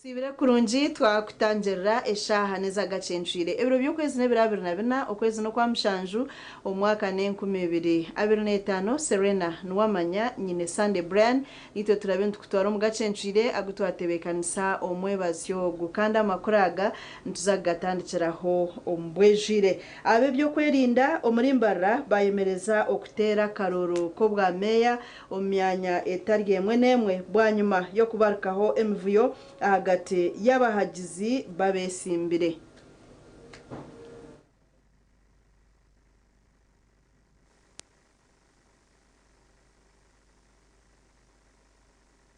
Osiibire kurungi twakutangirira eshaaha n'ezagacencwire ebiro by'okwezi n'ebiro 24 okwezi n'okwa mushanju omwaka n'enkumi ibiri abiri n'etaano Serena Nuwamanya nyine Sunday Brian Itwe turabe nitukutwara omu gacencwire agu twatebeekanisa omwebazyo ogu, kandi amakuru aga nituza kugatandikiraho omu bwijwire. Ab'eby'okwerinda omuri Mbarara baayemereza okuteera akaruuru k'obwa meeya omu myanya etari emwe n'emwe bwanyima y'okubarukaho emivuyo ahagati y'abahagizi b'abeesimbire.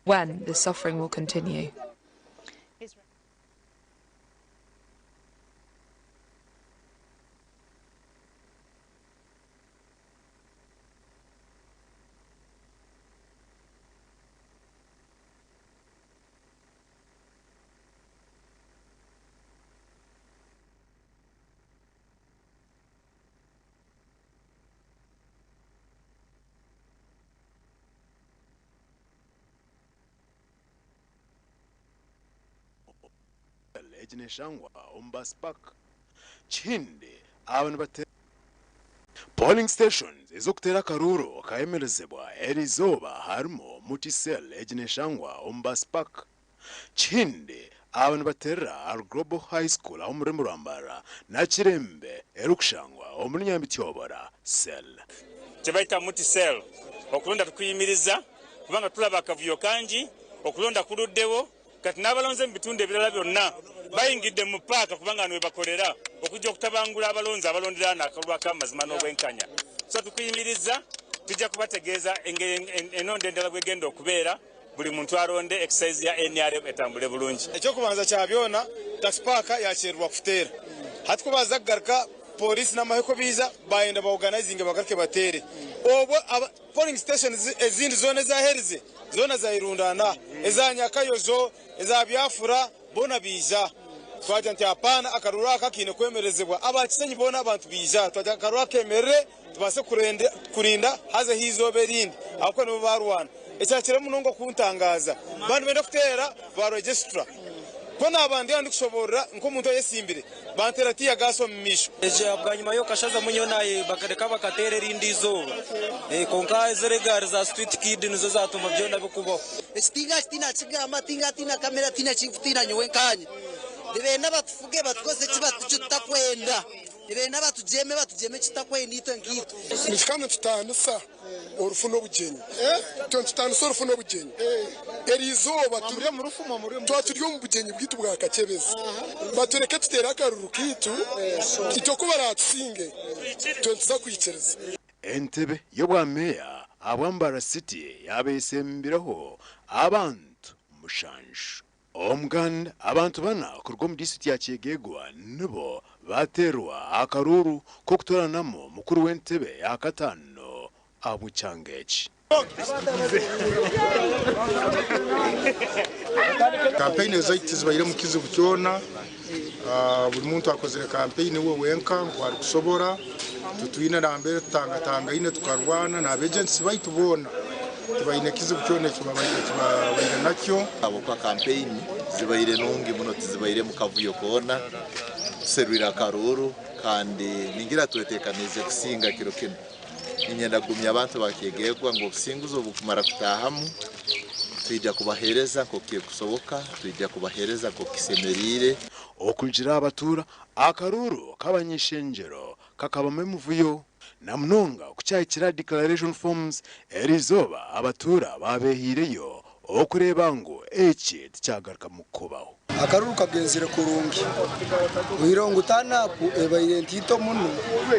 When the suffering will continue. Egi neshangwa omu Bus Park. Kihindi aba nibateera Polling stations ez'okuteera akaruuru kayemerezibwa eriizooba harimu Muti Cell egi neshangwa omu Bus Park. Kihindi aba nibateerera ahari Global High School aha omu rurembo rwa Mbarara na Kirembe erikushangwa omuri Nyamityobora Cell. Kyebaita Muti Cell. Okulonda tukuyimiriza kubanga tulaba akavuyo kangi, okulonda kuluddewo kati n'abalonzi omu bitundu ebirala byonna bayingidde mu paaka kubanga wano webakolera okujja okutabangula abalonzi abalondera wano akalulu ak'amazima n'obwenkanya. So tukuyimiriza tujja kubategeeza engeri enonda endala bwegenda okubeera. Buri muntu aronde exercise ya nrm etambure burungi. Eky'okubanza kya byona, taxi park yakyererwa kuteera. Hati ku baaza kugaruka, pooriisi n'amahe ku baija, baayenda ba organizinge bagaruke bateere. Obwo aba polling stations ezindi zoona ezaherize, zoona zayerundaana aha. Eza Nyakayojo, eza Byafura, boona baija. Twagira nti hapaana, akaruru aka kaine kwemerezibwa. Aba Kisenyi boona abantu baija. Twagira akaruru aka kemerere. Tubaase kurinda hazeho eizooba erindi ahabw'okuba nibo baarwana. Ekyakira munonga kuntangaaza, baaba nibenda kuteera ba registra. Ku naaba ndi aho ndikushoboorora nk'omuntu oyesimbire, banteera tiya gaasi omu maisho. Bwanyima y'okashazamu nyowe naye bakareka bakateera erindi izooba. Kwonka eziri egaari za street kid nizo zatuma byona bikubaho. Eki tingaki tinakigamba, tingaki tinakamera, tihaine eki nkutiina nyowe nkaanye. Nibenda batufuge batukozese eki tutakwenda. Nibenda batugyeme, batugyeme eki tutakwenda itwe nkaitwe. Nikikaba nitutaanisa orufu n'obugyenyi. Itwe nitutaanisa orufu n'obugyenyi. Eri izooba twaba turi omu bugyenyi bwaitu bwa Kakyebezi, batureke tuteere akaruru kaitu, itwe ku baraatusinge, itwe nituza kwikiriza. Entebe y'obwa meeya ahabwa Mbarara City yaaba esembireho abantu mushanju. Omuganda, abantu bana kuruga omu disiturikiti ya Kyegegwa nibo baateerwa akaruuru k'okutooranamu mukuru w'entebe ya kataano ahabw'ekyanga eki. Kampeyini ezaitu tizibairemu kizibu kyona. Buri muntu akozire kampeyini we wenka nku arikusobora. Titwine nambere tutangatangaine tukarwana n'abegyentisi baitu boona. Tibaine kizibu kyona eki babaire nakyo. Ahabw'okuba kampeyini zibaire nungi muno tizibairemu kavuyo koona. Tuserwire akaruuru kandi ningira twetekaniize kusinga kiro kinu. Niinyenda kugumya abantu ba Kyegegwa ngu obusinguzi obu bukumara kutaahamu, twija kubaheereza nk'oku kirikusoboka, twija kubaheereza nk'oku kisemeriire. Okurugiirira aha batuura, akaruuru k'abany'eishengyero kakabamu emivuyo na munonga ku kyahikire aha declaration forms eriizooba abatuura baabehaireyo okureeba ngu eki tikyagarukamu kubaho. Akaruru kagenzire kurungi. Oihireho ngu turn up ebaire ntaito muno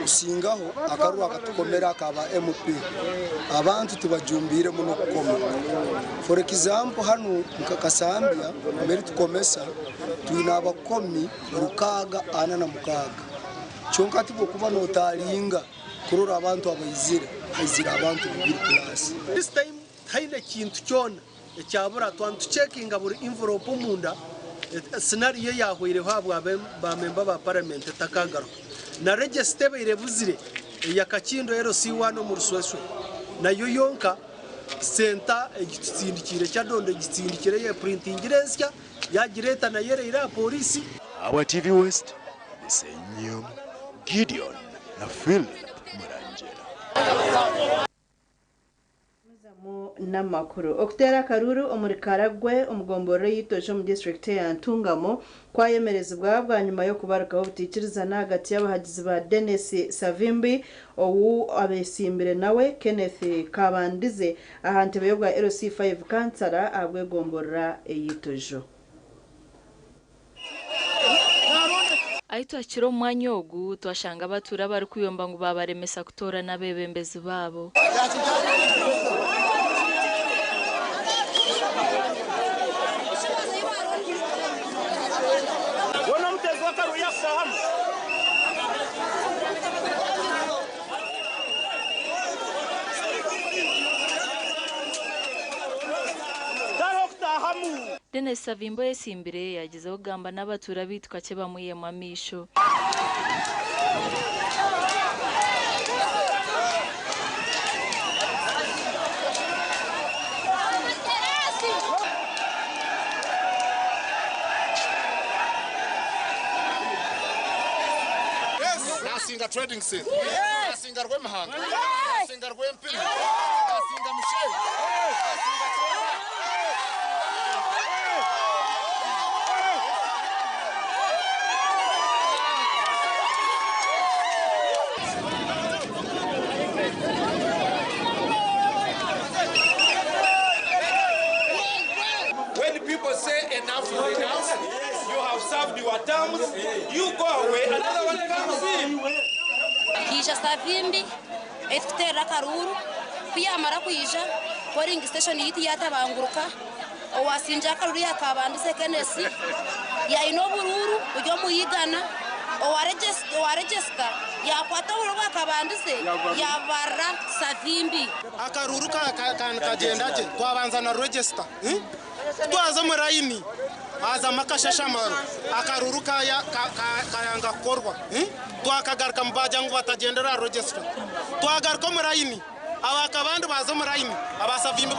kusingaho akaruru akatukomera aka ba MP. Abantu tibajumbiire muno kukoma. For example hanu nka Kasambya mbere tukomesa twine abakomi 646. Kyonka tibwokuba notaringa kurora abantu abaizire, haizire abantu bibiri plus. This time tihaine kintu kyona ekyabura, twaba nitucekinga buri envelope omunda, scenario eyahweireho ahabwa ba memba ba parliament etakagaruka. Na register ebaire ebuzire eya Kakindo LC one omu Rusweswe nayo yonka. Senta egitusindikiire Kyadondo egitsindikire eyepurintingire ensya yagireeta nayo ereire aha pooriisi. Ahabwa TV West, ndi Ssenyonga Gideon na Philip Murangira. Gumizamu n'amakuru. Okuteera akaruuru omuri Karagwe omu gomborora ey'eitojo omu disiturikiti eya Ntungamo kwayemerezibwa bwanyima y'okubarukaho obutaikirizana ahagati y'abahagizi ba Denis Savimbi ou abetsimbire nawe Kenneth Kabandize aha ntebe y'obwa LC5 kansara ahabw'egomborora ey'eitojo. Ahi twahikire omu mwanya ogu, twashanga abatuura abarikuyomba ngu baabaremesa kutoorana abeebembezi baabo. Denis Savimbi oyesimbire yagyezaho kugamba n'abatuura beitu kakye bamwihemu amaisho. Nasinga Trading Center, nasinga Rwemihanga, nasinga Rwempiri, nasinga Mushenyi, nasinga Kyemba. When people say enough is enough, you have served your terms, you go away, another one comes in. Haija Savimbi erikututeerera akaruuru, ku yaamara kwija polling station yaitu yaatabanguruka, owaasingire akaruuru yaakabandise Kenneth yaine oburuuru buri omu igana, owaregisita yaakwata oburuuru bwakabandize yaabarira Savimbi. Akaruuru nikagyenda gye, twabanza na regisita, twaza omu layini haazamu akashashamaro, akaruuru kayanga kukorwa, twakagarukamu baagira ngu batagyendera aha regisita, twagaruka omu layini abakabandi baaza omu layini aba Savimbi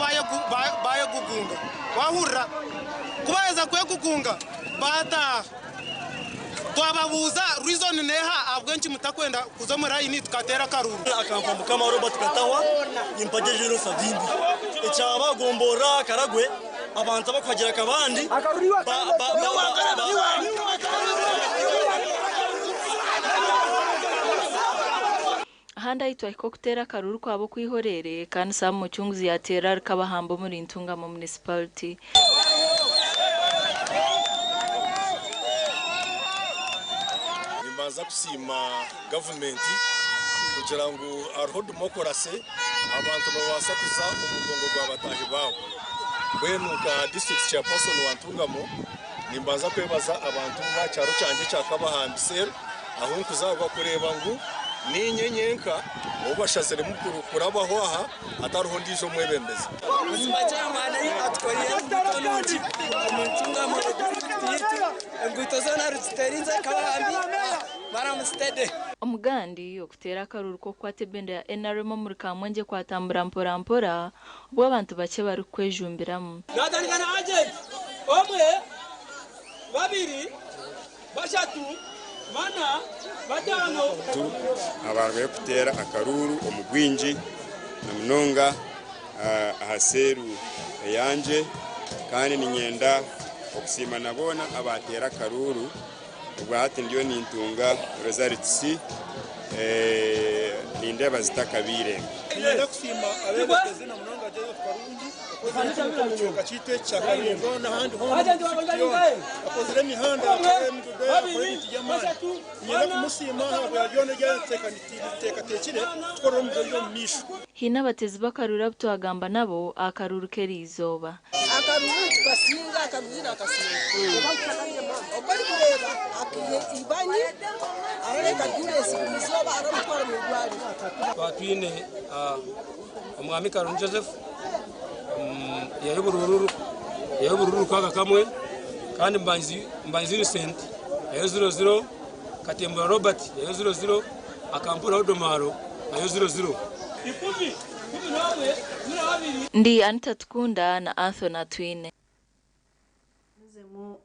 bayegugunga, wahurira? Ku baaheza kwegugunga baataaha, twababuuza reason neeha ahabw'enki mutakwenda kuza omu layini tukateera akaruuru. Akampa Mukama Robert Katahwa nimpagye Juno Savimbi ekyaba gomborora Karagwe abantu abakuhagira akabandi Ahandi ahi twahika okuteera akaruuru kwaba okw'ihoreere kandi Sam Mucunguzi yaateera ari Kabahamba omuri Ntungamo Municipality. Nimbanza kusiima gavumenti kugira ngu hariho demokurase abantu nibabaasa kuza omu mugongo gwa bataahi baabo. Mbwenu nka disiturikiti chairperson wa Ntungamo nimbanza kwebaza abantu ba kyaro kyangye ekya Kabahambi cell ahu nkuzaarwa kureeba ngu niinye nyenka ou bashaziremu kurabaho aha hatariho ondiijo omwebembezi. Buzima chairman atukoreire enguuto nungi omu Ntungamo disiturikiti yaitu, enguuto zoona ruziterinze Kabahambi maramu steady. Omugandi, okuteera akaruuru k'okukwata ebendera ya NRM omuri Kamwengye kwatambura mpora mpora obwo abantu bakye barikukwejumbiramu. Natandika na agenti omwe, babiri, bashatu, bana, bataano. Abantu barikuteera akaruuru omu bwingi na munonga aha seeru eyangye kandi niinyenda okusiima na boona abaateera akaruuru. Obwa hati ndiyo nintunga results nindeeba zitakabaire mbi. Niinyenda kusiima abeebembezi na munonga Joseph Karungi okozire ebintu omu kicweka kyaitu eki kya Karingo n'ahandi hoona omu disiturikiti yoona. Akozire emihanda, akora emigudo, akora ebintu by'amaani. Niinyenda kumusiima ahabwa byona ebi ateekateekire kutukorera omu biro by'omu maisho. Haine abateezi b'akaruuru abu twagamba nabo aha karuuru k'eriizooba. Akaruru tukasinga, akaruru nakasinga. Obu barikureeba akaiha ibanyi arareka ambulance buri izooba aramutwara omu irwariro. Twaba twine Omwami Karungi Joseph yaiha obururu 61 kandi Mbangizi Innocent yaiha 00, Katembura Robert yaiha 00, Akampura Odomaro nayo 00. Ndi Anita Tukunda na Anthony Atwine.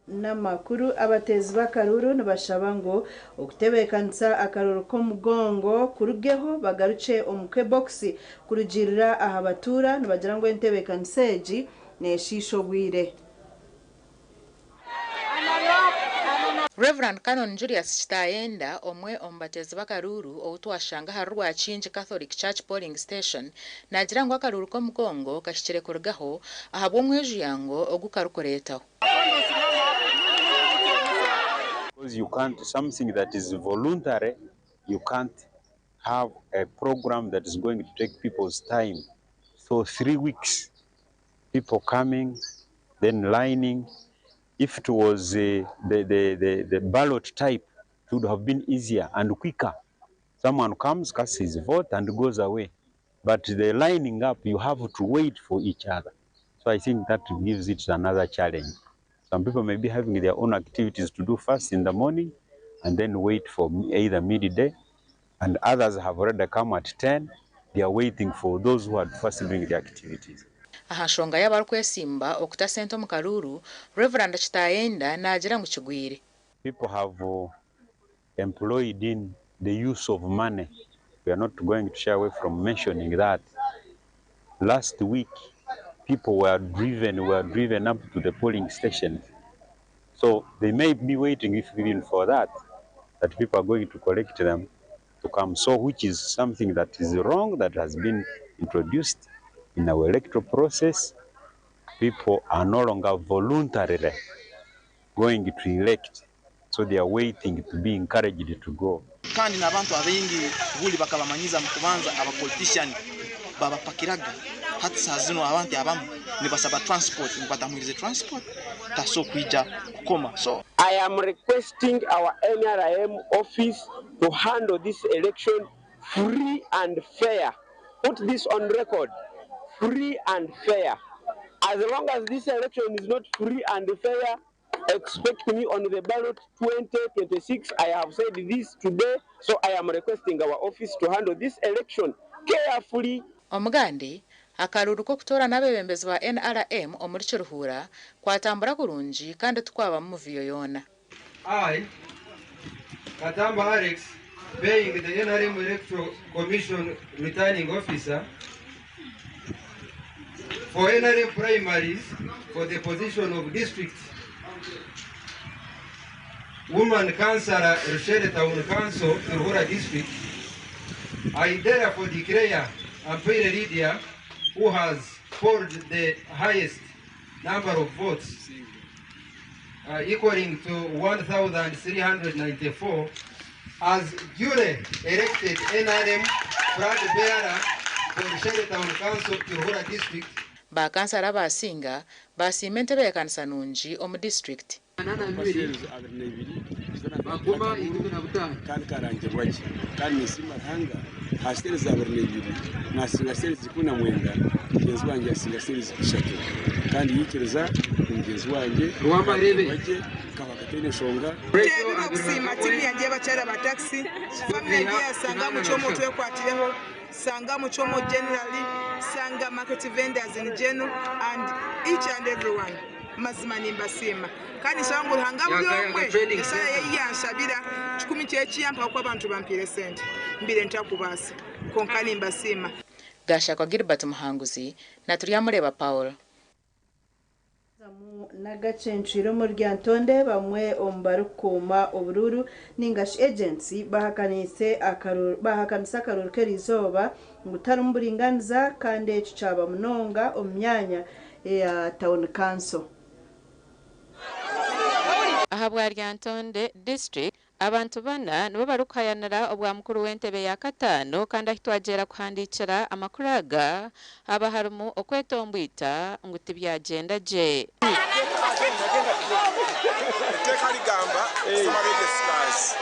N'amakuru abateezi b'akaruru nibashaba ngu okutebeekanisa akaruru k'omugongo kurugeho bagarukye omu kebokisi kurugiirira aha batuura nibagira ngu entebeekanisa egi neeshiisha obwire. Rev. Canon Julius Kitayenda omwe omu bateezi b'akaruuru ou twashanga ahari Rwakingi Catholic Church Polling Station naagira ngu akaruuru k'omugongo kahikire kurugaho ahabw'omwejuyango ogu karikureetaho. Because you can't, something that is voluntary, you can't have a program that is going to take people's time. So 3 weeks, people coming, then lining. If it was the ballot type, it would have been easier and quicker. Someone comes, casts his vote, and goes away. But the lining up, you have to wait for each other. So I think that gives it another challenge. Some people may be having their own activities to do first in the morning and then wait for either midday, and others have already come at 10. They are waiting for those who are first doing the activities. Aha nshonga y'abarikwesimba okuta sente omu karuuru, Rev Kitayenda naagira ngu kigwire. People have employed in the use of money. We are not going to shy away from mentioning that. Last week, people were driven up to the polling stations. So they may be waiting, if even for that, that people are going to collect them to come. So which is something that is wrong, that has been introduced in our electoral process. People are no longer voluntarily going to elect. So they are waiting to be encouraged to go. Kandi n'abantu abaingi buli bakabamanyiza mu kubanza abapolitician babapakiraga. Hati saa zino abantu abamu nibasaba transport ngu batamwirize transport taso kwija kukoma so. I am requesting our NRM office to handle this election free and fair. Put this on record. Free and fair. As long as this election is not free and fair, expect me on the ballot 2026. I have said this today, so I am requesting our office to handle this election carefully. Omugandi akaruuru k'okutoorana abeebembezi ba NRM omuri Kiruhura kwatambura kurungi kandi tikwabamu muvuyo yoona. I, Katamba Alex, being the NRM Electoral Commission returning officer for NRM primaries for the position of district woman councillor, Rushere Town Council, Kiruhura District, I therefore declare Ampaire Lydia, who has polled the highest number of votes, equaling to 1,394, as duly elected NRM flag bearer for Rushere Town Council, Kiruhura District. Bakansara abasinga basiima entebeekanisa nungi omu disitulikiti. Kandi karangirwa gye kandi ninsiima Ruhanga aha series 22 nasinga series 19, mugyenzi wangye yasinga series 3 kandi yikiriza mugyenzi wangye gye kaba kataine enshonga. Tebirwa okusiima tiimu yange y'abakyara ba taxi, family yange yasanga Muchomo, twekwatireho sanga Muchomo generally, sanga market vendors in general and each and everyone. Mazima nimbasiima kandi nsaba ngu Ruhanga buri omwe esara ye yanshabira kikumi kyekiyampa kuko abantu bampiire sente mbire ntakubaasa konka nimbasiima. Gashakwa Gilbert Muhanguzi na Turyamureba Paul. Nagacencwire omu Ryantonde bamwe omu barikukuuma oburuuru ningashi agency bahakanise akaruru k'erizooba ngu tarimu buringaniza kandi eki kyaba munonga omu myanya eya town council. Aha bwa Ryantonde district abantu bana nibo barikuhayanira obwa mukuru w'entebe ya kataano kandi ahi twagyera kuhandiikira amakuru aga haba harimu okwetombwita ngu tibyagyenda gye. Etteeka ligamba kusoma registers,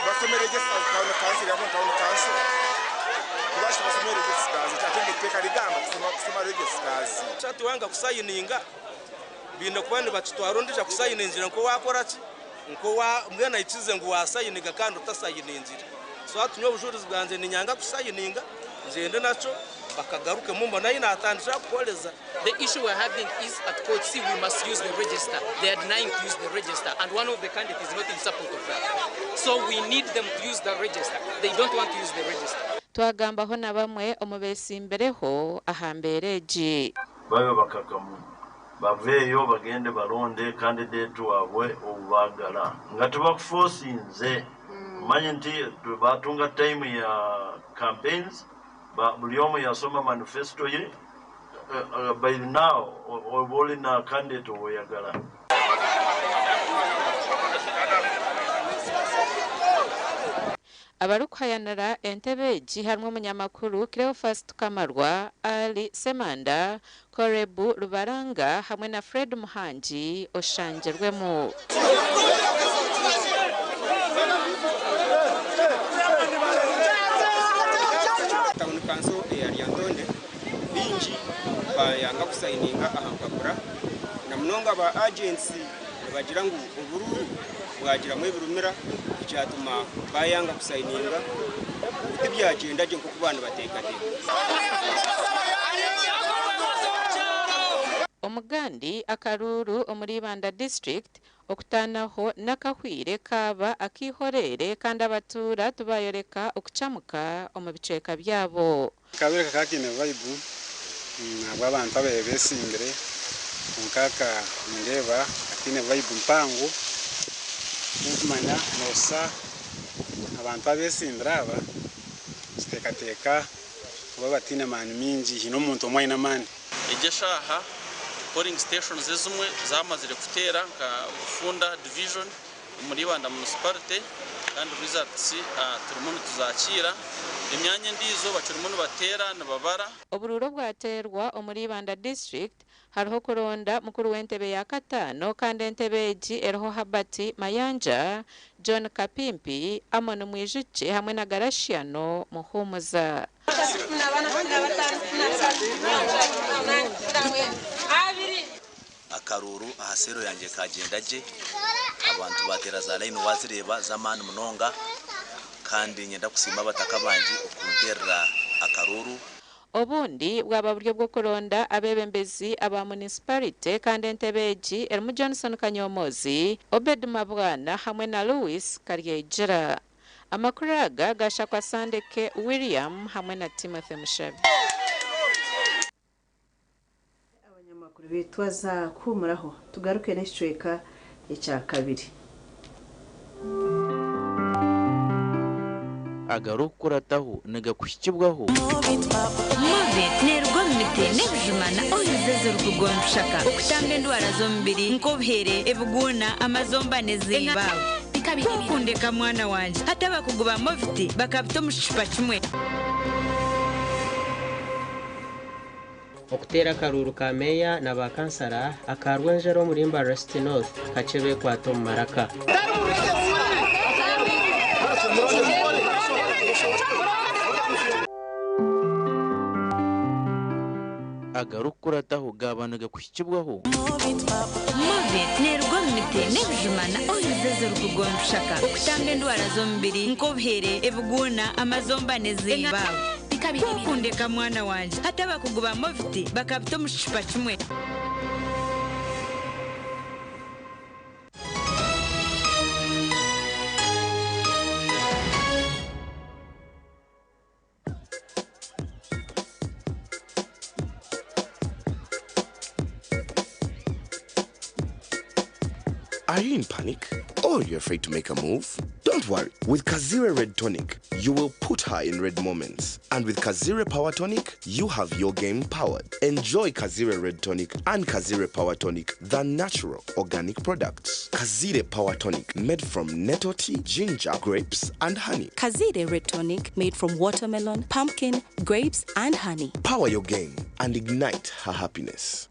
basome registers town council yabo, town council lwaki basome registers ate nga etteeka ligamba kusoma registers? Kyatuwanga kusayininga biine kuba nibakitwara ondija kusayiningira nk'owakora ki nkowa mbwenu aikize ngu wasayininga kandi otasayiningire. So hati nyowe obujurizi bwangye ninyanga kusayininga ngyende nakyo. Bakagarukemu mbona ahi naatandikira kukoreza. The issue we're having is at Court C we must use the register. They are denying to use the register, and one of the candidates is not in support of that. So we need them to use the register. They don't want to use the register. Twagambaho na bamwe omu beesimbireho aha mbeera egi. Babe bakakamu baveeyo bagende balonde candidate waabwe obubaagala nga tebakufosinze manye nti batunga time ya campaigns buli omu yasoma manifesto ye. By now oba olina candidate owoyagala. Abarikuhayanira entebe egi harimu omunyamakuru Cleophas Tukamarwa, Ali Semanda, Korebu Rubaranga hamwe na Fred Muhangi oshangirwemu. Town Council eya Lyantonde bingi bayanga kusayininga aha mpapura na munonga ba agents nibagira ngu obururu bwagiramu ebirumira ekyatuma bayanga kusayininga tibyagenda gye nk'oku baana bateekateeka. Omugandi akaruru omuri Ibanda district okutanaho n'akahwire kaaba akihorere kandi abatuura tubayoreka okucamuka omu bicweka byabo. Kabereka kakine vibe nabwo abantu abaye besimbire onkaka nindeba akine vibe mpango nkumanya nosa abantu abesimbire aba kiteekateeka kuba batine maani mingi hine omuntu omwe aine amaani. Egeshaha polling stations ezimwe zamazire kuteera nka Bufunda division muri Ibanda municipality kandi results turimu nituzakiira emyanya endiijo bakirimu nibateera nibabara. Obururu bwateerwa omuri Ibanda district hariho kuronda mukuru w'entebe ya kataano kandi entebe egi eriho Herbert Mayanja, John Kapimpi, Amon Mwijuki hamwe na Garashiano Muhumuza. Akaruru aha seero yange kagenda gye abantu batera za line wazireba z'amaani munonga kandi nyenda kusiima abataka bangi okunterera akaruru. Obundi bwaba buryo bw'okuronda abebembezi aba municipality kandi entebe egi erimu Johnson Kanyomozi, Obed Mabwana hamwe na Louis Karyegira. Amakuru aga gashakwa Sandeke William hamwe na Timothy Mushabe. Abanyamakuru bitwaza kuhumuraho tugaruke n'ekicweka ekya kabiri. Agarukurataho nigakuhikibwaho. Movit nerugwa omu miti n'ebijuma na oyuzeze orikugondushaka okutamba endwara z'omubiri nk'obuhere ebiguuna amazomba n'ezimbaabo. Kukundeka mwana wanje hati abakugu ba Movit bakabita omu kicupa kimwe. Okuteera akaruuru ka meeya na ba kansara aka Rwenjero omuri Mbarara City North kakye beekwata omu maraka. Agarukurataho gaba nigakuhikibwaho. Movit nerugwa omu miti n'ebijuma na oyuzeze orikugondushaka okutamba endwara z'omubiri nk'obuhere ebiguuna amazomba n'ezimbaabo. Kukundeka mwana wanje hati abakugu ba Movit bakabita omu kicupa kimwe. Are you in panic or you're afraid to make a move? Don't worry. With Kazire Red Tonic, you will put her in red moments. And with Kazire Power Tonic, you have your game powered. Enjoy Kazire Red Tonic and Kazire Power Tonic, the natural organic products. Kazire Power Tonic, made from nettle tea, ginger, grapes, and honey. Kazire Red Tonic, made from watermelon, pumpkin, grapes, and honey. Power your game and ignite her happiness.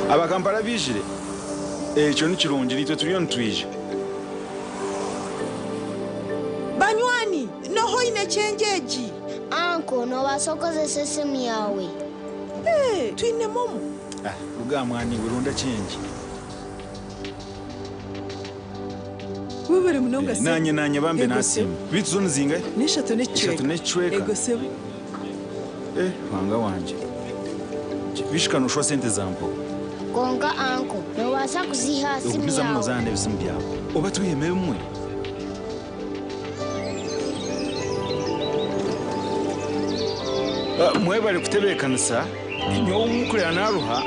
Abakampala bijire ekyo nikirungi nitwe turiyo nitwija. Banywani noho ine kyenjeji. Anko nobaasa okozesa esimu yawe. Twine momo. Ruga mwani wirunda kyenji. Webare munonga sebo. Nanye nanye bambe Ego nasiima. sebo. Bitu zo nizingahe? N'eshatu n'ekicweka. Eshatu n'ekicweka. Ego sebo. Eh, wanga wanje. Bishika noshwa sente zampo. Konka anko nobaasa kuziha simu Ogumizamu yawe. nozaana ebisimu byawe. Oba tuyeme bimwe. Ah, Mwebale kutebeekanisa nyowe omukurira naruha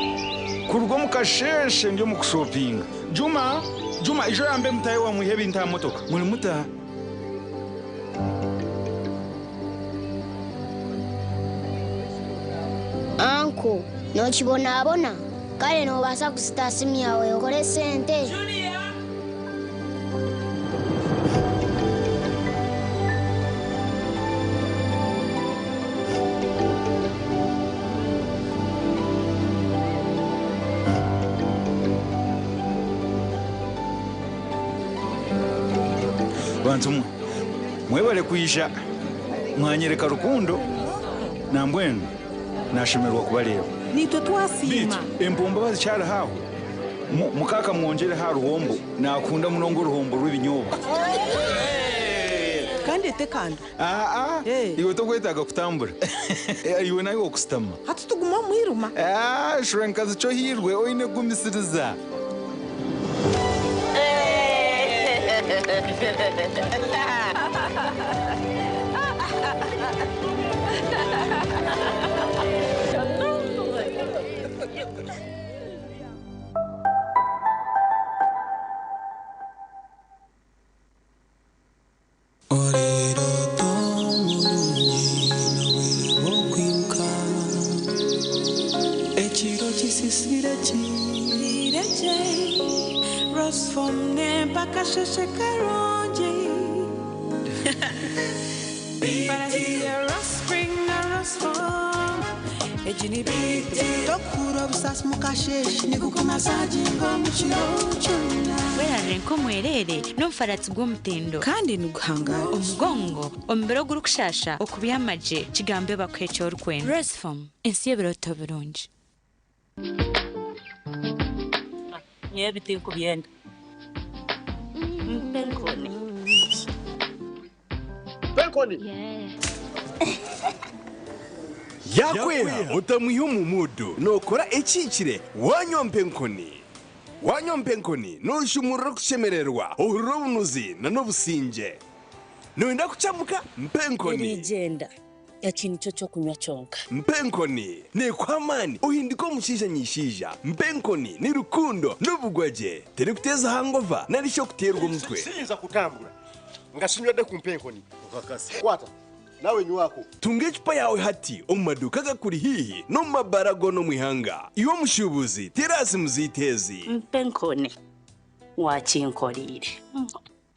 kuruga omu kasheshe ndi omu kushopinga. Juma, Juma ijo yambe mutahe wamwiha ebintu aha motoka. Muri mutaha. Anko nokibonabona kale nobaasa kuzita simu yawe okore sente. Bantu mwe mwebale kwisha mwanyereka rukundo nambwenu nashemerwa kubareba. Nitwe twasiima. Empombo bazikyari haho mukaka mwongere ha ruhombo nakunda munonga uruhombo rw'ibinyobwa. Kandi etekando. Aa, iwe tokwetaaga kutambura. Eh, iwe nawe okusitama. Hati tuguma omwiruma. Ah, shura nkazi kyo hirwe oine kugumisiriza. Ekiro kisisire kireje Rosfom mpaka sheshe karungi Tokura obusasi mukasheshe nigukumasaginga omu kiro kyona. Werarire nk'omwerere n'omufaratsi gw'omutindo kandi niguhangara omugongo omubiri ogurikushasha okubyamagye kigambe bakuha ekyorikwenda. Rosfom ensi y'ebiroto birungi. Nyewe ebiti nkubyenda. Mpenkoni. Penkoni. Yakweha otamwiha omu mudu nokora ekikire wanywa mpenkoni. Wanywa mpenkoni noshumurira okushemererwa ohurira obunuzi na n'obusinge. Noyenda kucamuka mpenkoni. Erigenda eki nikyo kyokunywa kyonka. Mpenkoni nekuha amaani ohindika omushaija nyishaija. Mpenkoni ni rukundo n'obugwagye terikuteza hangova nari shi okuteerwa omutwe. Siyinza kutambula nga sinywedde ku mpenkoni. Kwata nawe nywako. Tunga ecupa yawe hati omu maduuka gakuri hiihi n'omu mabara goona omu ihanga. Iwe omushuubuzi terasi muziteezi. Mpenkoni wakinkoriire.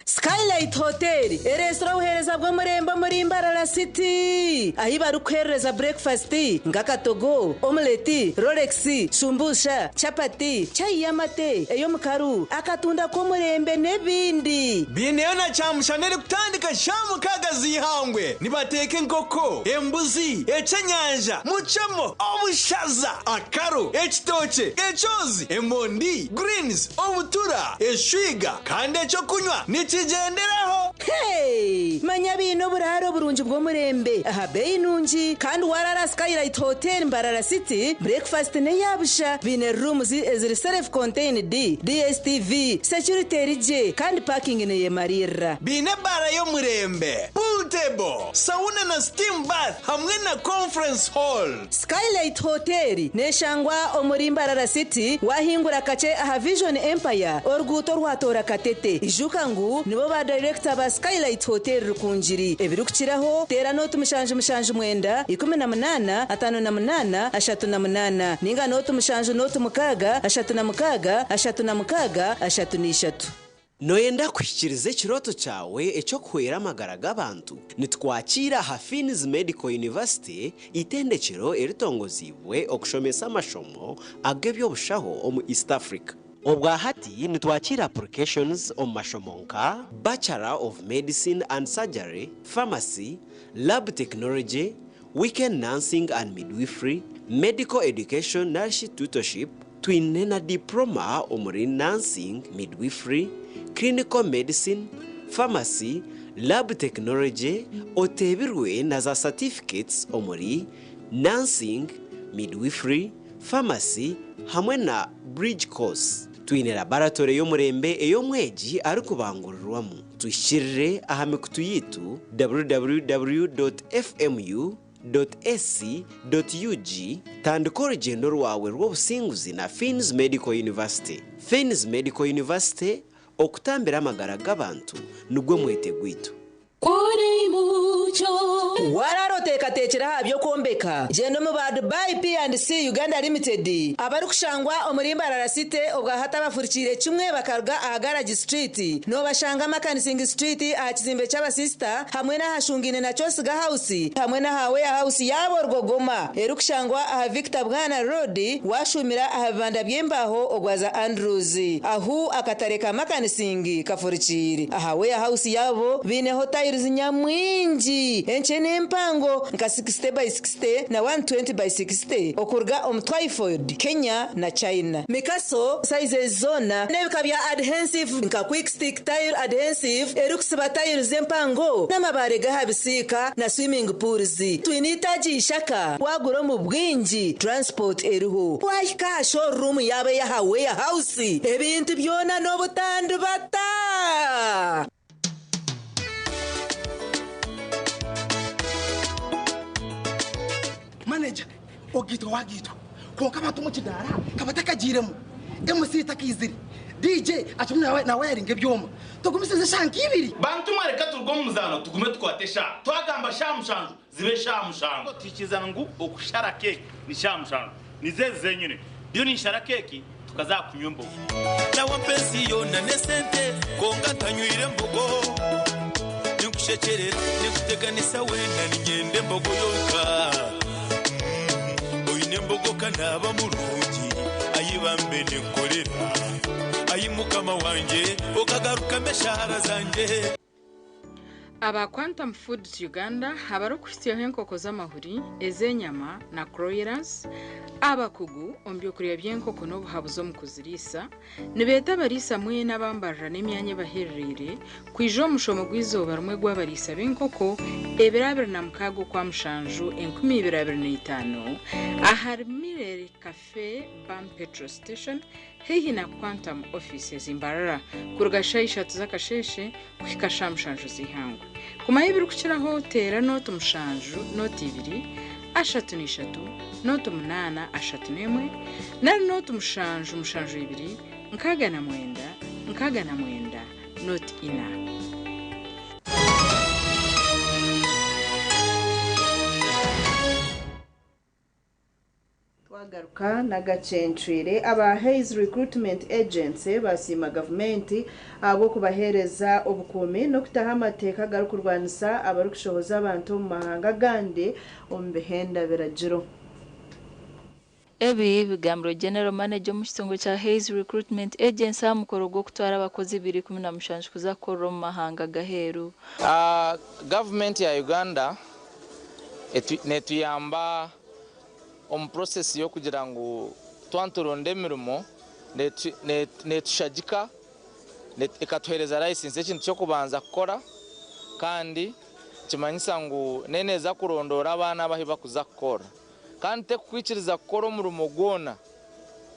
Skylight Hotel eresura obuheereza bw'omurembe omuri Mbarara City ahi barikuherereza breakfast nk'akatogo, omeleti, rolex, shumbusha, chapati, chai y'amate, ey'omukaru, akatunda k'omurembe n'ebindi. Bineyo na kyamushana erikutandika sha 6 z'ihangwe nibateeka enkoko, embuzi, ekyenyanja, mucemo, obushaza, akaro, ekitookye, ekyozi, emondi, greens, obutura, eshwiga kandi ekyokunywa nikigenderaho. Hey! Manya biine oburaro oburungi bw'omurembe aha beyi nungi kandi warara Skylight Hotel Mbarara City breakfast neyabusha biine rooms eziri self contained, DSTV, security erigye kandi parking neyemarira. Biine ebara y'omurembe, pool table, sauna na steam bath hamwe na conference hall. Skylight Hotel neshangwa omuri Mbarara City wahingura kache aha Vision Empire oruguuto rwatora Katete. Ijuka ngu nibo ba director ba Skylight Hotel Rukungiri. Ebirikukiraho teera noti 779 18 58 38 ninga noti 7 noti 6 36 36 33. Noyenda kuhikiriza ekiroto kyawe ekyokuhwera amagara g'abantu? Nitwakiira aha Finis Medical University, itendekero eritongozibwe okushomesa amashomo ag'ebyobushaho omu East Africa. Obwahati nitwakiira applications omu mashomo nka Bachelor of Medicine and Surgery, Pharmacy, Lab Technology, Weekend Nursing and Midwifery, Medical Education narishi Tutorship. Twine na diploma omuri nursing, midwifery, clinical medicine, pharmacy, lab technology oteebirwe na za certificates omuri nursing, midwifery, pharmacy hamwe na bridge course. Twine laboratory y'omurembe ey'omwegi arikubangurirwamu. Tuhikirire aha mikutu yaitu www.fmu.ac.ug Tandika orugyendo rwawe rw'obusinguzi na Fiins Medical University. Fiins Medical University, okutambira amagara g'abantu nigwo mwete gwaitu. Waraara oteekateekire aha by'okwombeka? Gyenda omu ba Dubai P&C Uganda Limited abarikushangwa omuri Mbarara City obwahati abafurikiire kimwe bakaruga aha Garage Street. Noobashanga Makanising Street aha kizimbe ky'abasisita hamwe n'ahashungaine na Kyosiga House hamwe n'aha Warehouse yaabo Rwogoma erikushangwa aha Victor Bwana Road waashuumira aha bibanda by'embaaho ogwaza Andrews ahu akatare ka Makanising kafurikiire. Aha Warehouse yaabo baineho tiles nyamwingi enkye n'empango nka 60 by 60 na 120 by 60 okuruga omu Twyford, Kenya na China. Mikaso sizes zoona n'ebika bya adhensive nka Quick Stick Tile Adhensive erikusiba tiles empango n'amabaare g'aha bisiika na swimming pools. Twine eitaagi Ishaka waagura omu bwingi transport eriho. Waahika aha showroom yaabo ey'aha Warehouse ebintu byona n'obutandibata. Manager, ogaitwa wagaitwa kwonka abantu omu kidaara ka batakagiiremu, MC takaizire, DJ akirimu nawayaringa ebyoma, tugumisirize eshaaha nka ibiri. Bantu mwe reka turuge omu muzaano tugume tukwate eshaaha. Twagamba shaaha mushanju zibe shaaha mushanju. Twikiriza ngu okushara keeki ni shaaha mushanju. Nizo ezi zenyine. Ndiyo ninshara keeki tukaza aha kunywa embogo. Nawe ampa ensi yoona n'esente kwonka ntanywire mbogo. Ninkushekyerera, ninkuteganisa weena niinyenda embogo yonka. Oine embogo ka naaba murungi, ai bambe ninkukorera. Ai Mukama wangye, okagarukamu eshaara zangye. Aba Quantum Foods Uganda abarikuhitsyaho enkoko z'amahuri, ez'enyama na Kroilers, abakugu omu by'okurya by'enkoko n'obuhabuzi omu kuziriisa, nibeeta abariisa mwena aba Mbarara n'emyanya ebaherereire kwija omu mushomo gw'eizooba rimwe gw'abariisa b'enkoko ebiro 26 Okwamushanju 2025 ahari Mirere Cafe Bam Petrol Station haihi na Quantum Offices Mbarara kuruga shaaha ishatu z'akasheeshe kuhika shaaha mushanju z'eihangwe. Kumanya ebirikukiraho teera nooti mushanju nooti ibiri ashatu na ishatu nooti munaana ashatu n'emwe nari nooti mushanju mushanju ibiri 69 69 nooti ina. Twagaruka n'agacencwire, aba Hays Recruitment Agency basiima gavumenti ahabw'okubaheereza obukuumi n'okutaho amateeka agarikurwanisa abarikushohoza abantu omu mahanga agandi omu bihenda biragiro. Ebi bigambirwe General Manager omu kitongore kya Hays Recruitment Agency aha mukoro gw'okutwara abakozi 217 kuza kukorera omu mahanga g'aheeru. Gavumenti ya Uganda netuyamba omu process y'okugira ngu twaba nituronda emirimo netushagika ekatuheereza license ekintu ky'okubanza kukora kandi nikimanyisa ngu neeza kurondoora abaana abo ahu barikuza kukora kandi tekukwikiriza kukora omurimo gwona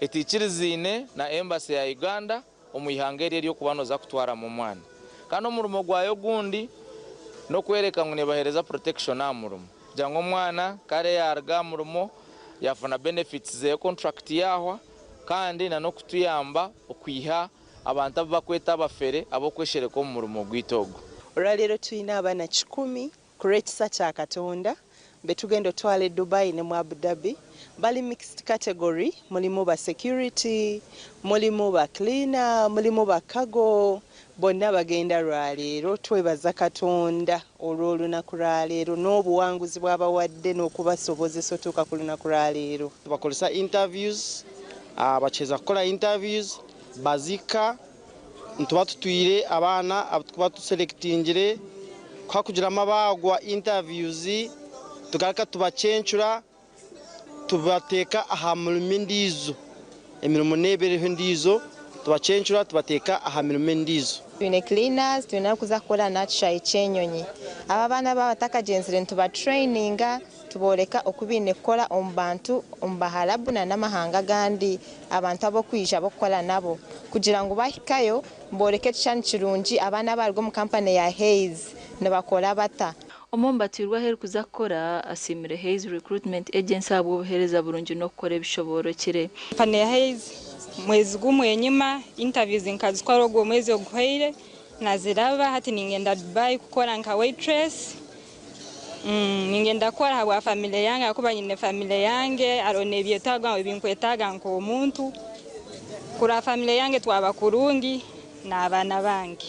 etaikiriziine na embassy ya Uganda omu ihanga eri ery'okuba nooza kutwaramu omwana kandi omurimo gwayo ogundi n'okworeka ngu nebaheereza protection aha murimo kugira ngu omwana kare yaaruga aha murimo yaafuna benefits ze contract yaahwa kandi na n'okutuyamba okwiha abantu abu barikweta abafere ab'okweshereka omu murimo gwaitu ogu. Olwaleero tulina abaana kikumi ku lw'ekisa kya Katonda betugenda otwala e Dubai ne mu Abu Dhabi. Bali mixed category, mulimu ba security, mulimu ba cleaner, mulimu ba cargo, bonna bagenda lwaleero. Twebaza Katonda olw'olunaku lwaleero n'obuwanguzi bw'abawadde n'okubasobozesa otuuka ku lunaku lwaleero. Tubakoresa interviews, bakiheza kukora interviews bazika nituba tutwire abaana abu tukuba tuselectingire ku hakugiramu abaagwa interviews tugaruka tubacencura tubateeka aha murimo endiijo. Emirimo n'eba eriho endiijo, tubacencura tubateeka aha mirimo endiijo. Twine cleaners, twine abarikuza kukora n'aha kishaayi ky'enyonyi. Aba abaana baaba batakagyenzire nitubatraininga tubooreka oku baine kukora omu bantu, omu Baharabu n'amahanga agandi, abantu ab'okwija b'okukora nabo kugira ngu bahikayo booreke ekishushani kirungi abaana abaruga omu kampani ya Hays nibakora bata. Omwe omu batwirwe ahu erikuza kukora asiimire Hays Recruitment Agency ahabw'obuheereza burungi n'okukora ebishoboorokire. Kampani ya Hays mwezi gumwe enyima interviews nkazikora ogwo omwezi oguhweire naziraba hati ningenda Dubai kukora nka waitress. Ningenda kukora ahabwa family yange ahakuba nyine family yange hariho n'ebyetaago ebinkwetaaga nk'omuntu kurora family yange twaba kurungi n'abaana bange.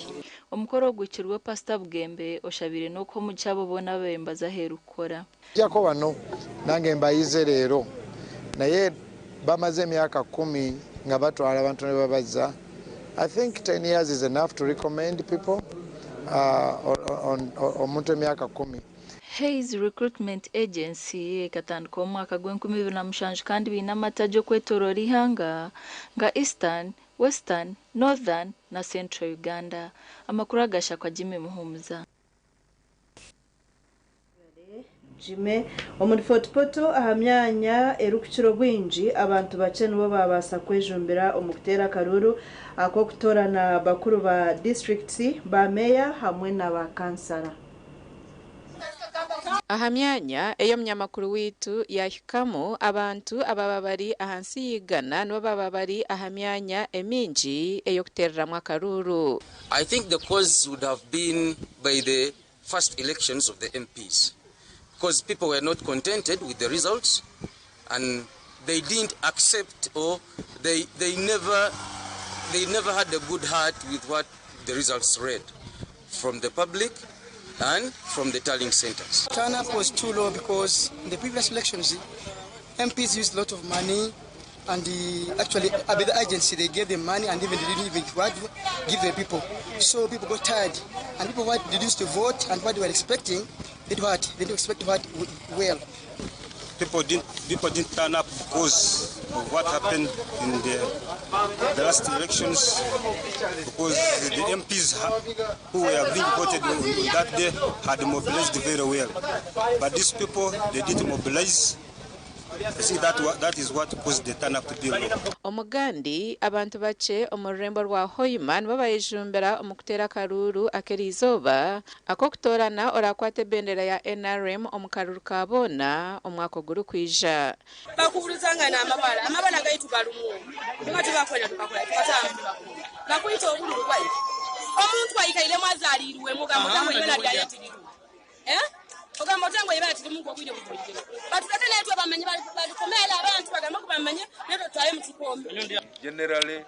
Omukoro ogwikirwe Pasita Bugembe oshabire n'okuha omugisha abo boona ababaire aheeru kukora. Jako bano nange mbayize leero, naye bamaze emyaka 10 nga batwala abantu ne babazza. I think 10 years is enough to recommend people omuntu emyaka 10. Hays Recruitment Agency ekatandika omu mwaka gw'enkumi ibiri na mushanju kandi baine amataagi okwetooroora ihanga nka Eastern, Western, Northern na Central Uganda. Amakuru agashakwa Jimmy Muhumuza. Jime omuri Fort Portal aha myanya erikukira obwingi abantu bakye nibo babaasa kwejumbira omu kuteera akaruru ak'okutoorana bakuru ba disitulikiti, ba meeya hamwe na ba kansara. Aha myanya ey'omunyamakuru waitu yahikamu, abantu ababa bari ahansi y'igana nibo baba bari aha myanya emingi ey'okuteereramu akaruru. I think the cause would have been by the first elections of the MPs, because people were not contented with the results and they didn't accept, or they never had a good heart with what the results read from the public and from the tallying centers. Turn up was too low because in the previous elections, MPs used a lot of money, and actually the agency, they gave them money and even they didn't even what, give the people. So people got tired, and people what they used to vote and what they were expecting, they did what they didn't expect what well. People didn't turn up because of what happened in the last elections, because the MPs who were being voted on that day had mobilized very well, but these people, they didn't mobilize. I think that is what caused the turn up to be low. Omugandi abantu bakye omu rurembo rwa Hoima nibo bayejumbira omu kuteera akaruru ak'erizooba ak'okutoorana orakwata ebendera ya NRM omu karuru ka boona omwaka ogurikwija. Bakuburizanga n'amabala, amabala gaitu galumu tuba tubakwenda tukakola tukatambula bakuyita obululu bwaitu omuntu ayikairemu azaalirwemu ogamba otango ibala lyaye tiriru ogamba otango ibala tirimu obwire bubwire batulete netwe bamenye balikomera abantu bagambe kubamenye netwe tutwaye mu kikombe. Generally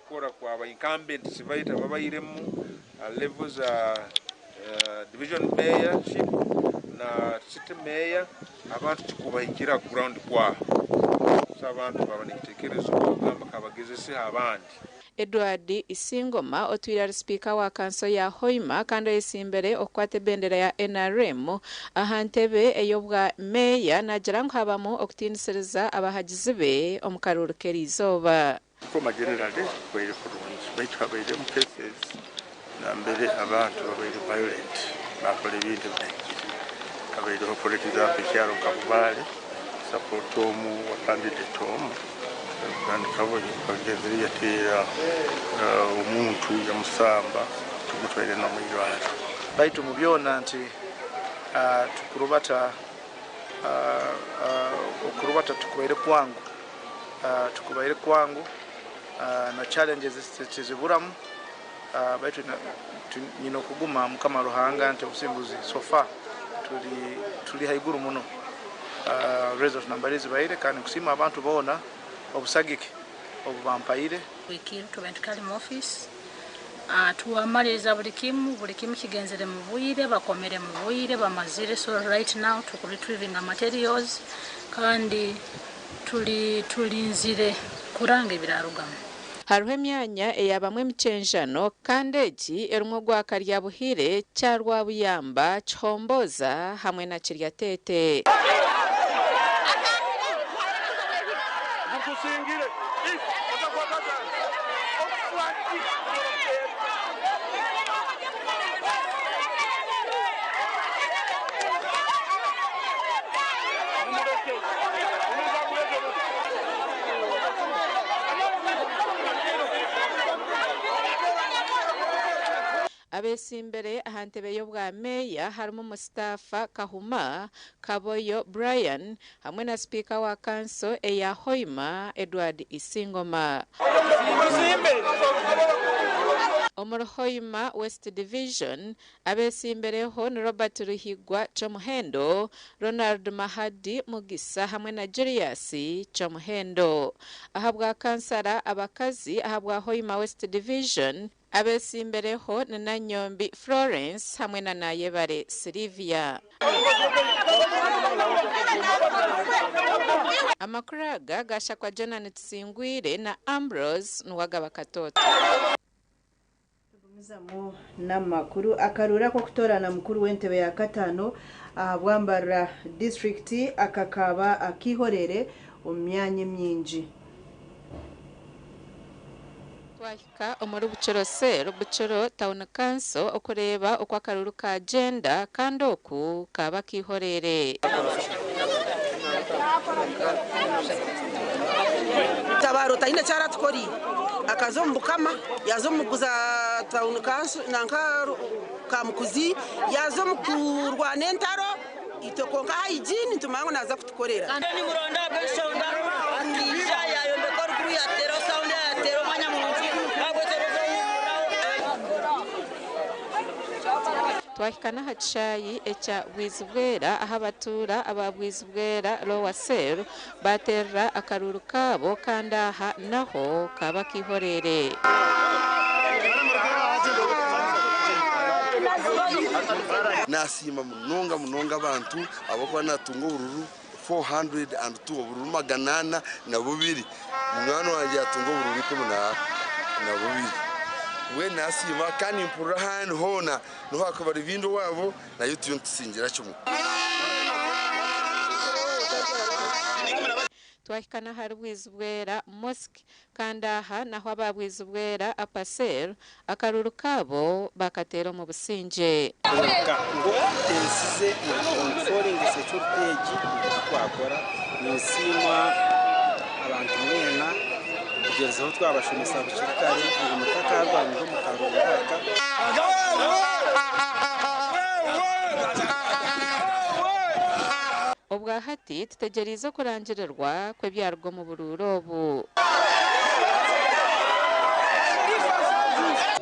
kukora kwaba incumbents baita babairemu levels za division mayorship na city mayor, abantu tikubahikira ground kwa so abantu baba nekitekerezo kugamba kabagezese abandi. Edward Isingoma otwire ari sipiika wa kanso ya Hoima kandi oyesimbere okukwata ebendera ya NRM aha ntebe ey'obwa meeya nagira ngu habamu okutiinisiriza abahagizi be omu karuru k'erizooba. Koma generally kubaire kurungi, baitu habairemu cases nambere abantu babaire violent, bakola ebintu ebitahikire. Habaireho, for example, ekyaro nka Bubaale, support omu wa candidate omu kandi kabonye kagenzere yateera omuntu yamusamba, tumutwaire nomwirwaro. Baitu mu byona nti tukurubata okurubata tukubaire kwangu, tukubaire kwangu, na challenges tiziburamu, baitu nyina okuguma Mukama Ruhanga nti obusinguzi so far tuli haiguru muno. Result nambari zibaire kandi nkusiima abantu boona obusagike obubampaire. Wiki tube tukali mu office, tuwamaliriza buli kimu, buli kimu kigenzere mu bwire, bakomere mu bwire, bamazire. So right now tuku retrieving materials kandi tuli tulinzire kuranga ebirarugamu. Hariho emyanya eyabamwe emichenjano kandi egi erimu ogwaka rya Buhire, Kyarwabuyamba, Kihomboza hamwe na Kiryatete. Abesimbere aha ntebe y'obwa meeya harimu Mustafa Kahuma, Kaboyo Brian hamwe na sipiika wa kanso eya Hoima Edward Isingoma. Omuri Hoima West Division, abesimbireho ni Robert Ruhigwa Kyomuhendo, Ronald Mahadi Mugisa hamwe na Julius Kyomuhendo. Ahabwa kansara abakazi ahabwa Hoima West Division, abesimbireho ni Nanyombi Florence hamwe na Nayebare Sylvia. Amakuru aga gashakwa Jonan Tusingwire na Ambrose Nuwagaba Katoto. Tugumizamu n'amakuru akarura k'okutoorana mukuru w'entebe ya kataano aha bwambarra disitulikiti akakaaba akihorere omu myanya mingi. Twahika omuri Bukiro Cell, Bukiro Town Council okureeba oku akaruru kagyenda kandi oku kaaba akihorere. Tabaro taine eki aratukorire akaza omu bukama yaza omu kuguza tawuni kanso nanka Kamukuzi yaza omu kurwana entaro itwe kwonka hygiene nitumanya ngu naza kutukorera. Nimuronda ahabw'enshonga akaija yayombeka oruguru yateeraho sound yateera omwanya murungi Twahika n'aha kishaayi ekya Bwizibwera ahu abatuura aba Bwizibwera Lower Cell baateerera akaruuru kaabo kandi aha naho kaaba akaihoreere. Nasiima munonga munonga abantu ahabw'okuba natunga obururu 402, obururu 402. Munywani wangye yatunga obururu 12. Mbwenu nasiima kandi nimpurira ahandi hoona nobu hakuba bari baingi owaabo nayo turiyo nitusingira kimwe. Twahika n'ahari Bwizibwera Mosque kandi aha naho aba Bwizibwera Upper Cell akaruuru kaabo bakateera omu busingye. Kwonka ngu ensi ze controlling security egi ngu twakora ninsiima abantu mwena kugyerezaho twabashomesa bukiri kare ngu mutakarwanira omu karungu aka. Obwahati tutegyereize okurangirirwa kw'ebyaruga omu buruuru obu.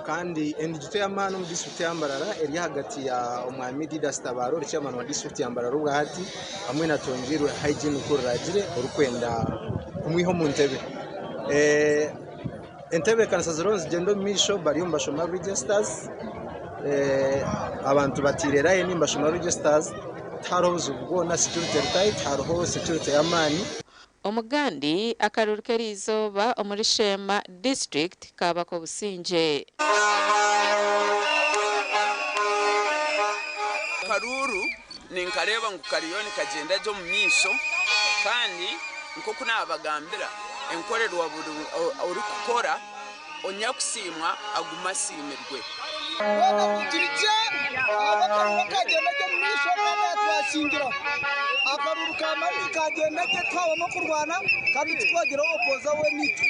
Kandi endigyito y'amaani omu disiturikiti ya Mbarara eri ahagati ya Omwami Didas Tabaro ori chairman wa disiturikiti ya Mbarara obwahati hamwe na Twongyirwe Hygiene Nkururagire orikwenda kumwiha omu ntebe. Entebeekanisa ziriho nizigyenda omu maisho bariyo nibashoma registers, abantu bataire layini nibashoma registers tihariho buzibu bwona security eri tight hariho security y'amaani. Omugandi akaruru k'eriizooba omuri Sheema district kaaba ak'obusingye. Akaruuru ninkareeba ngu kariyo nikagyenda gye omu maisho kandi nk'oku naabagambira enkorerwa buri orikukora onyakusiimwa agume asiimirwe. Twena turi gye ahabw'akaruru kagyenda gye omu maisho kandi aha twasingiraho. Akaruru ka Mali kagyenda gye tihabamu okurwana kandi titwagira ow'opoza weena itwe.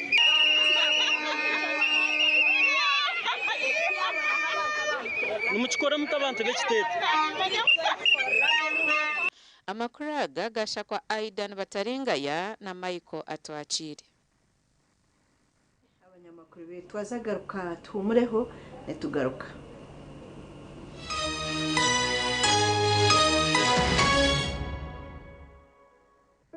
Nimukikora muta abantu b'ekiteete? Amakuru aga gashakwa Aidan Bataringaya na Michael Atwakiire. Abanyamakuru beitu twaza garuka tuhumureho nitugaruka.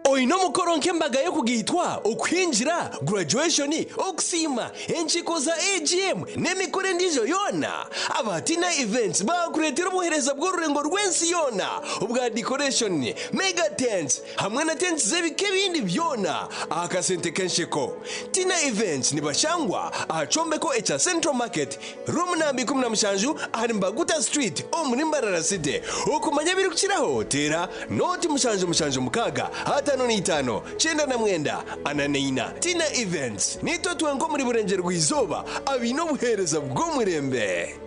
Oine omukoro nk'embaga y'okugaitwa, okuhingira, graduation, okusiima, enkiiko za AGM n'emikoro endiijo yoona? Aba Tina Events baakureetera obuheereza bw'orurengo rw'ensi yoona obwa decoration, mega tents hamwe na tents z'ebika ebindi byona aha kasente k'ensheko. Tina Events nibashangwa aha kyombeko ekya Central Market, Room namba 17 ahari Mbaguta Street omuri Mbarara City. Okumanya ebirikukiraho teera nooti 776 55 99 44. Tina Events, Niitwe twenka omuri Burengyerwa-izooba abaine obuheereza bw'omurembe.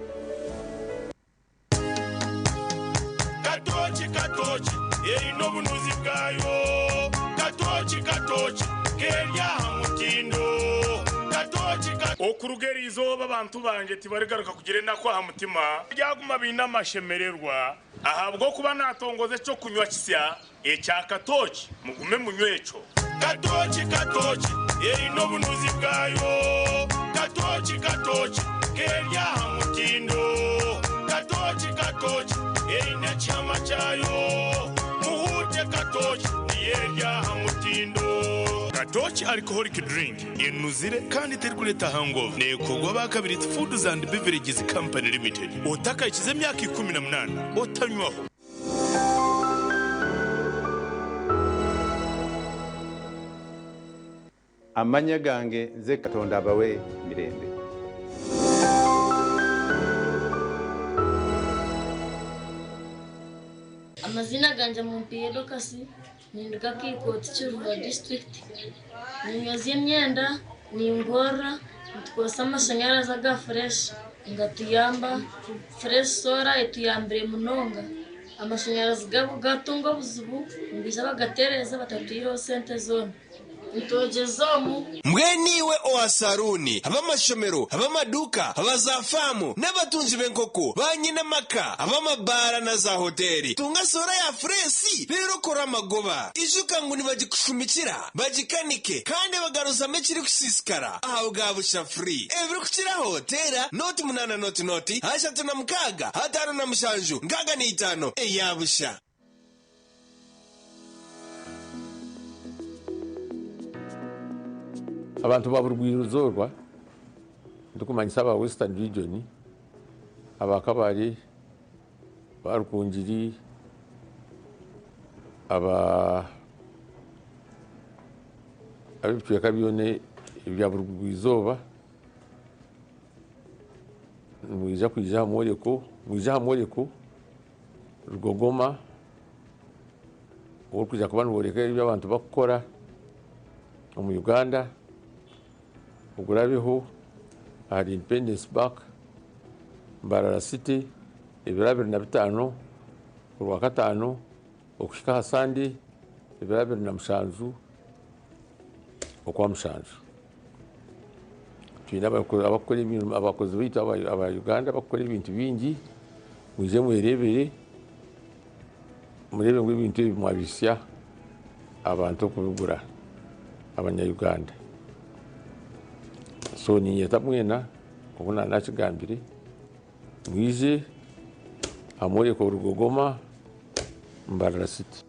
Katooki katooki eine obunuzi bwayo Katooki katooki keri aha mutindo Katooki katooki. Okuruga eri izooba abantu bangye tibarigaruka kugira enaku aha mutima, baryaguma baine amashemererwa, ahabw'okuba naatongoza eky'okunywa kisya ekya katooki, mugume munywe ekyo. Katooki, katooki, eine obunuzi bwayo, Katooki, katooki, k'eri aha mutindo, Katooki, katooki, eine ekihama kyayo, Muhuute katooki, niyo eri aha mutindo. Katooki Alcoholic Drink enuzire kandi terikureeta hangover. Neekorwa aba Kabiriiti Foods and Beverages Company Limited. Otakahikize emyaka 18 otanywaho. Amanya gange nze Katonda abawe mirembe. Amaziina gangye Mumpiire Dorcas, ninduga Kiikooti Kiruhura disiturikiti. Ninyozya emyenda, ningorora, nitukozesa amashanyarazi aga Fresh nigatuyamba. Fresh Solar etuyambire munonga. Amashanyarazi gaatunga obuzibu nibaija bagatereeza batatwihireho sente zoona. Nitwogyeza omu. Mbwenu iwe owa saruuni, ab'amashomero, ab'amaduuka, aba za faamu, n'abatungi b'enkoko, ba nyina amaka, ab'amabaara na za hoteeri, tunga soora ya fureesi reero okore amagoba. Ijuka ngu nibagikushumikira, bagikanike, kandi bagaruzamu ekirikusiisikara aha bwa busha free. Ebirikukiraho teera nooti munaana nooti nooti 36 57 65 eya busha. Abantu ba burugwa-izooba ndikumanyisa aba Western Region, aba Kabale, aba Rukungiri, aba ab'ebicweka byona ebya burugwa-izooba nimwija kwija aha mworeko, mwije aha mworeko Rugogoma ogurikwija kuba nigworeka ebi abantu barikukora omu Uganda ogurabeho ahari Independence Park, Mbarara City ebiro 25 Orwakataano okuhika aha Sande ebiro 27 Okwamushanju. Twine abakozi baitu aba Uganda abarikukora ebintu bingi, mwije mwereebere mureebe ngu ebintu ebi mwabihitsya abantu okubigura abanya Uganda. So niinyeta mwena nk'oku naakigambire mwije aha mworeko Rugogoma Mbarara City.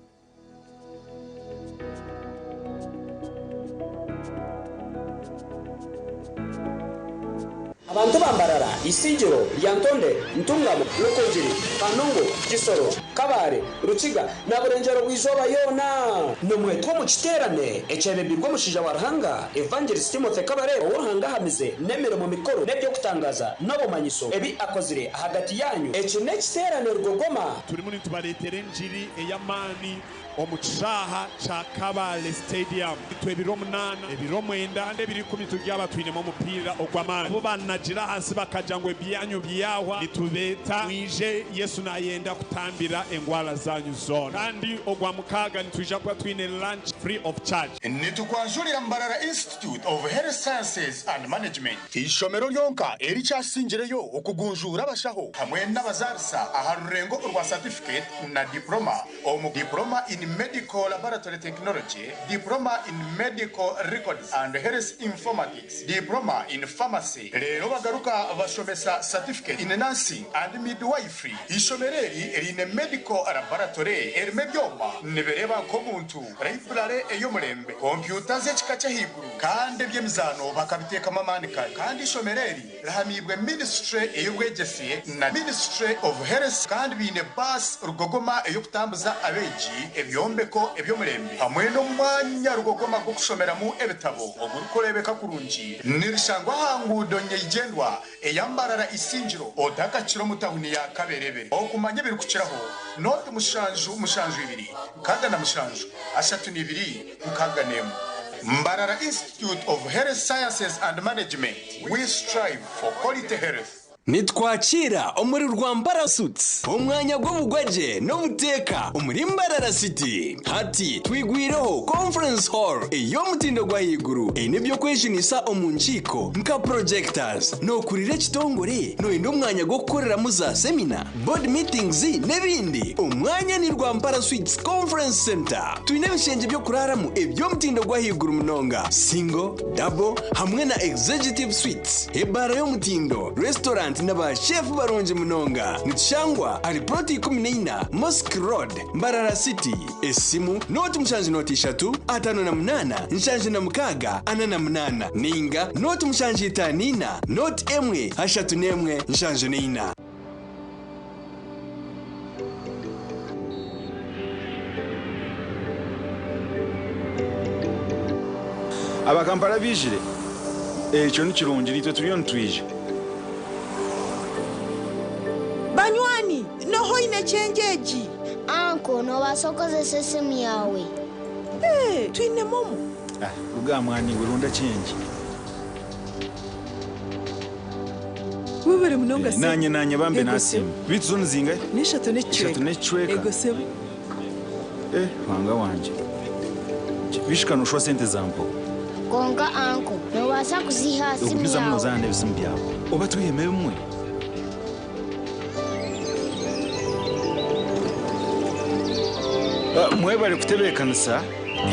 Abantu ba Mbarara, Isingiro, Lyantonde, Ntungamo, Rukungiri, Kanungu, Kisoro, Kabale, Rukiga na Burengyero bw'eizooba yoona nimwetwa omu kiteerane ekyebembirwe omushaija wa Ruhanga Evangelist Timothy Kabarebe ou Ruhanga ahamize n'emirimo mikuru n'eby'okutangaaza n'obumanyiso ebi akozire ahagati yaanyu. Eki n'ekiteerane rugogoma. Turimu nitubareetera engiri ey'amaani omu kishaaha kya Kabale Stadium. Itwe ebiro munaana, ebiro mwenda kandi ebiro ikumi turyaba twinemu omupiira ogw'amaani. Abu baanagira ahansi bakagira ngu ebyanyu byahwa, nitubeeta mwije, Yesu naayenda kutambira engwara zaanyu zoona. Kandi Ogwamukaaga nitwija kuba twine lunch free of charge. Nitukwanjurira Mbarara Institute of Health Sciences and Management, eishomero ryonka erikyasingireyo okugunjuura abashaho hamwe n'abazaarisa aha rurengo orwa satifiketi na diploma omu Diploma in Medical Laboratory Technology, Diploma in Medical Records and Health Informatics, Diploma in Pharmacy reero bagaruka bashomesa Certificate in Nursing and Midwifery. Eishomero eri riine Medical Laboratory erimu ebyoma nibireeba nk'omuntu, Library ey'omurembe, kompyuta z'ekika ky'ahaiguru kandi eby'emizaano bakabiteekamu amaani kare. Kandi eishomero eri Rihamiibwe Minisitule ey'Obwegyese na Ministry of Health kandi baine baasi rugogoma ey'okutambuza abeegi, ebyombeko eby'omurembe hamwe n'omwanya rugogoma gw'okushomeramu ebitabo ogurikureebeka kurungi. Nirishangwa aha nguudo nyeigyendwa eya Mbarara Isingiro otakakira omu tawuni ya Kaberebere. Okumanya ebirikukiraho, nooti 7 7 67 32 61. Mbarara Institute of Health Sciences and Management, we strive for quality health. Nitwakira omuri Rwampara Suites, omwanya gw'obugwagye n'obuteeka omuri Mbarara City. Hati twigwireho Conference Hall ey'omutindo gw'ahaiguru eine eby'okwejunisa omu nkiiko nka projectors. Nookurira ekitongore, nooyenda omwanya gw'okukoreramu za semina, board meetings n'ebindi? Omwanya ni Rwampara Suites Conference Centre. Twine ebishengye by'okuraaramu eby'omutindo gw'ahaiguru munonga, single, double hamwe na executive suites, ebaara y'omutindo, restaurant na ba chef barungi munonga. Nitushangwa ahari plot 14 Mosque Road, Mbarara City. Esimu, nooti mushanju nooti ishatu, 58, 76, 48 ninga nooti mushanju itaano ina, nooti emwe, ashatu n'emwe, 74. Aba Kampala baijire? Ekyo ni kirungi, naitwe turiyo nitwija. Banywani, noha oine kyengi egi? Anko, noobaasa kukozesa esimu yaawe. Ee, twine momo. Ah, ruga aha mwana iwe, ronda kyengi. Webare munonga sebo. Naanye naanye bambe Ego nasiima. sebo. Beitu zo nizingahi? N'eshatu n'ekicweka. Ishatu n'ekicweka. Ego sebo. Eh, Ruhanga wangye. Bishika nooshwa sente za mpaho. Kwonka anko, noobaasa kuziiha aha simu Ogumizamu yaawe. noozaana n'ebisimu byawe. Oba twihemu ebimwe. Ah, Mwebare kutebeekanisa.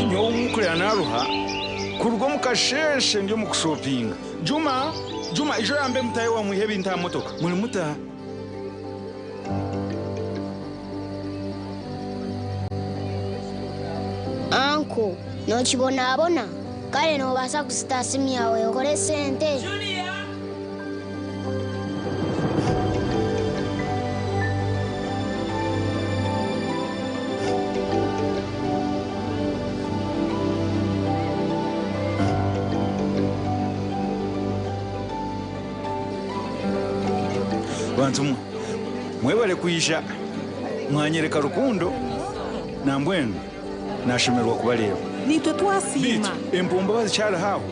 Nyowe omukurera naaruha kuruga omu kasheeshe ndi omu kushopinga. Juma, Juma, ijo oyambe mutaahi waawe mwihe ebintu aha motoka. Muri muta? Anko, nookibonabona? Kare noobaasa kuzita aha simu yaawe okore sente. Bantu mwe, mwebare kwija mwanyereka rukundo nambwenu nashemererwa kubareeba. Naitwe twasiima. Beitu empombo bazikyariho aho?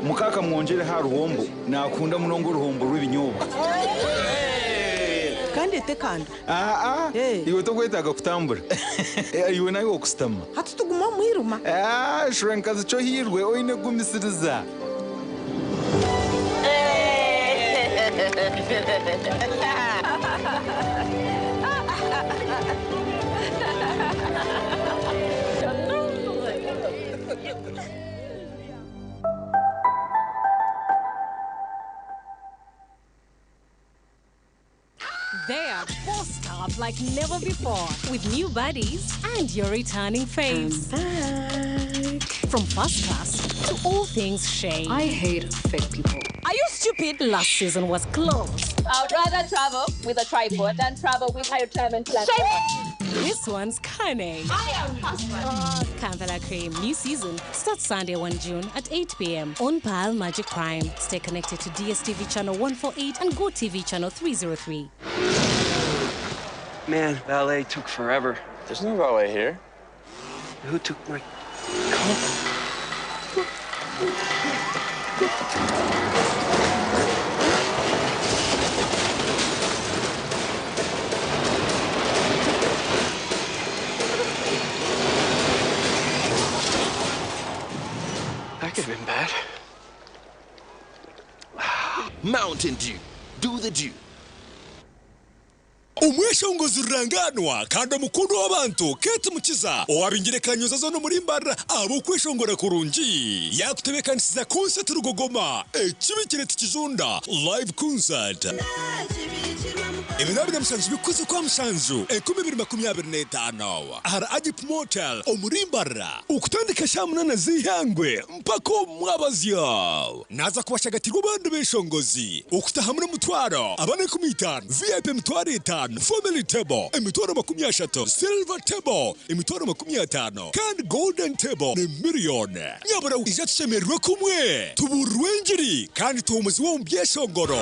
Mukaaka mwongyere aha ruhombo, nakunda munonga oruhombo rw'ebinyobwa. Kandi ete kando. Aa, iwe tokwetaaga kutambura. Iwe nawe okusitama. Hati tuguma omu mwirima. Ah, shura nkazi kyohirwe oine kugumisiriza. They are bossed up like never before with new buddies and your returning faves. From first class to all things shade. I hate fake people. Are you stupid? Last season was close. I'd rather travel with a tripod than travel with a retirement plan. This one's cunning. I am hustler. Kampala Cream new season starts Sunday 1 June at 8 p.m. on Pearl Magic Prime. Stay connected to DSTV channel 148 and GoTV channel 303. Man, valet took forever. There's no valet here. Who took my car? That could have been bad. Mountain Dew. Do the dew. Omweshongozi ruranganwa kandi omukundwa w'abantu Kate Mukiza owabingire kanyoza zona omuri Mbarara ahabw'okweshongora kurungi yakutebeekanisiza concert Rugogoma ekibikire tikijunda live concert ebiro abiri na mushanju bikuze kwa mushanju enkumi ibiri makumi abiri n'etaano ahari Agip Motel omuri Mbarara okutandika shaaha munaana z'eihangwe mpaka omu mwabazyo. Naaza kubashagatirwa abandi beshongozi okutahamu n'omutwaro abana enkumi itaano, VIP emitwaro etaano, family table emitwaro makumi ashatu, silver table emitwaro makumi ataano kandi golden table ni miriyoni. Nyabura ija tushemererwe kumwe, tubuurirwe engiri kandi tuhumuzibwe omu byeshongoro.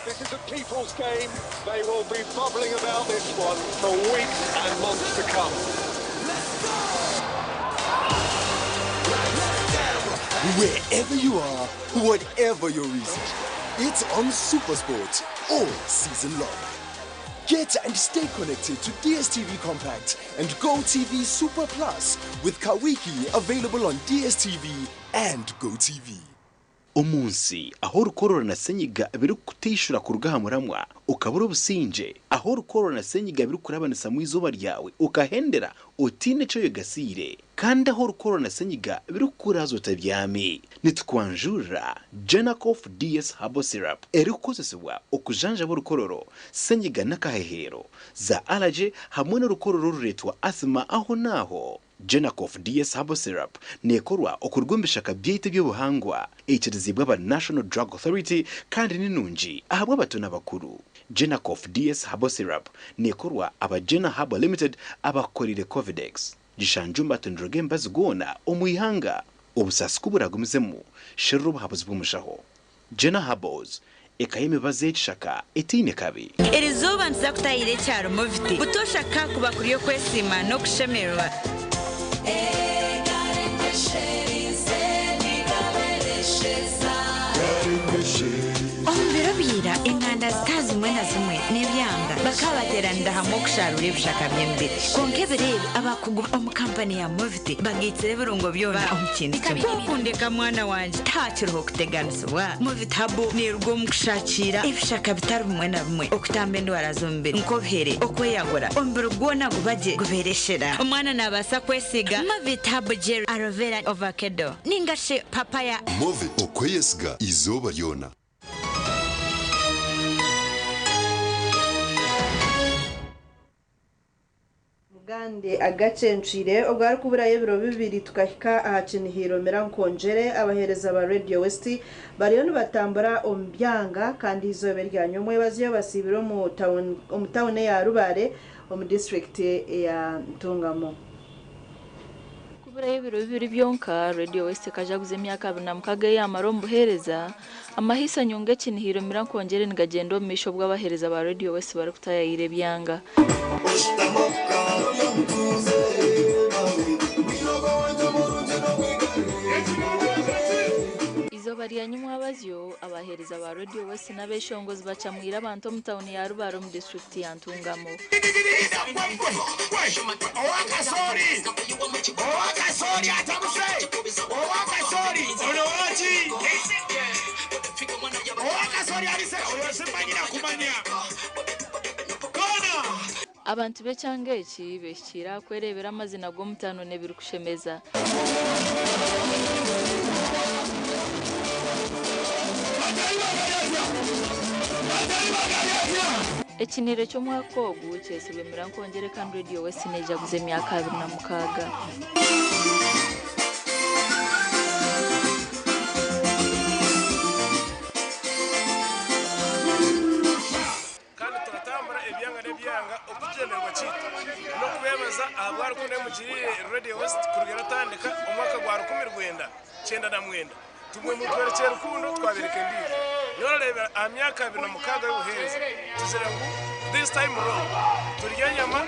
This is a people's game. They will be bubbling about this one for weeks and months to come. Wherever you are, whatever your reason, it's on Supersport all season long. Get and stay connected to DSTV Compact and GoTV Super Plus with Kawiki available on DSTV and GoTV. Omu nsi ahu orukorora na senyiga birikukuteishura kuruga aha muramwa okabura obusingye, ahu orukorora na senyiga birikukurabanisamu eizooba ryawe okahendera otaine eki oyegasiire, kandi ahu orukorora na senyiga birikukuraaza otabyami, nitukwanjurira Genacof DS Herbal Syrup erikukozesibwa okujanjaba orukororo, senyiga n'akaheheero, za allergy hamwe n'orukorora orureetwa asthma ahonaaho. Genacof DS Herbal Syrup neekorwa okuruga omu bishaka byaitu eby'obuhangwa, eikiriziibwe aba National Drug Authority kandi ni nungi ahabw'abato n'abakuru. Genacof DS Herbal Syrup neekorwa aba Gena Herbal Limited abakukoreire Covidex. Gishangye omu matundiro g'emibazi goona omu ihanga. Obusaasi ku buragumizemu, sherura obuhabuzi bw'omushaho. Gena Herbals, eka y'emibazi y'ekishaka etaine kabi. Erizooba nituza kutahira ekyaro Moviti. Butoosha ka kuba kuri okwesiima n'okushemererwa. Omu biro bya ira, enganda zitari zimwe na zimwe n'ebyanga bakaba bateeranira hamwe okusharuura ebishaka by'emibiri. Kwonka ebiro ebi, abakugu omu kampani ya Moviti bagaitsire ebirungo byona omu kintu kimwe. Ku okundeka mwana wangye, tihakiriho kuteganisibwa. Movit Herbal neeruga omu kushakiira ebishaka bitari bimwe na bimwe okutamba endwara z'omubiri nk'obuhere, okweyagura, omubiri gwona guba gye gubeera eshera. Omwana naabaasa kwesiiga Movit Herbal Gel Aloe Vera Ovakedo ninga shi Papaya. Movit, okweyesiga eizooba ryona. Mugande agacencwire obwo harikuburayo ebiro bibiri tukahika aha kinihiro Mirankwongyere, abaheereza ba Radio West bariyo nibatambura omu byanga kandi eizooba erya nyomwebazyo basiibire omu tauni eya Rubare omu disiturikiti eya Ntungamo. Kuburayo ebiro bibiri byonka, Radio West ekajaguza emyaka 26 ei yaamara omu buheereza. Amahaisa nyonga ekinihiro Mirankwongyere nigagyenda omu maisho obwo abaheereza ba Radio West barikutaayaayira ebyanga. Eizooba rya nyimwabazyo, abaheereza ba Radio West n'abeshongozi bacamwire abantu omu tauni ya Rubare omu disiturikiti ya Ntungamo. Abantu b'ekyanga eki behikiire aha kwereebera amazina g'omutaano n'ebirikushemeza. Ekiniire ky'omwaka ogu kyetsirwe Mirankwongyere kandi Radio West nejaguza emyaka 26. Kandi turatambura ebyanga n'ebyanga okukigyendererwa kyaitu n'okubeebaza ahabwa rukundo ei mugiriire Radio West kuruga eratandika omwaka gwa 1999. Tumwe mutworekire rukundo twabereka endiijo. Nyowe orareebera aha myaka 26 y'obuheereza tugire ngu this time round turye enyama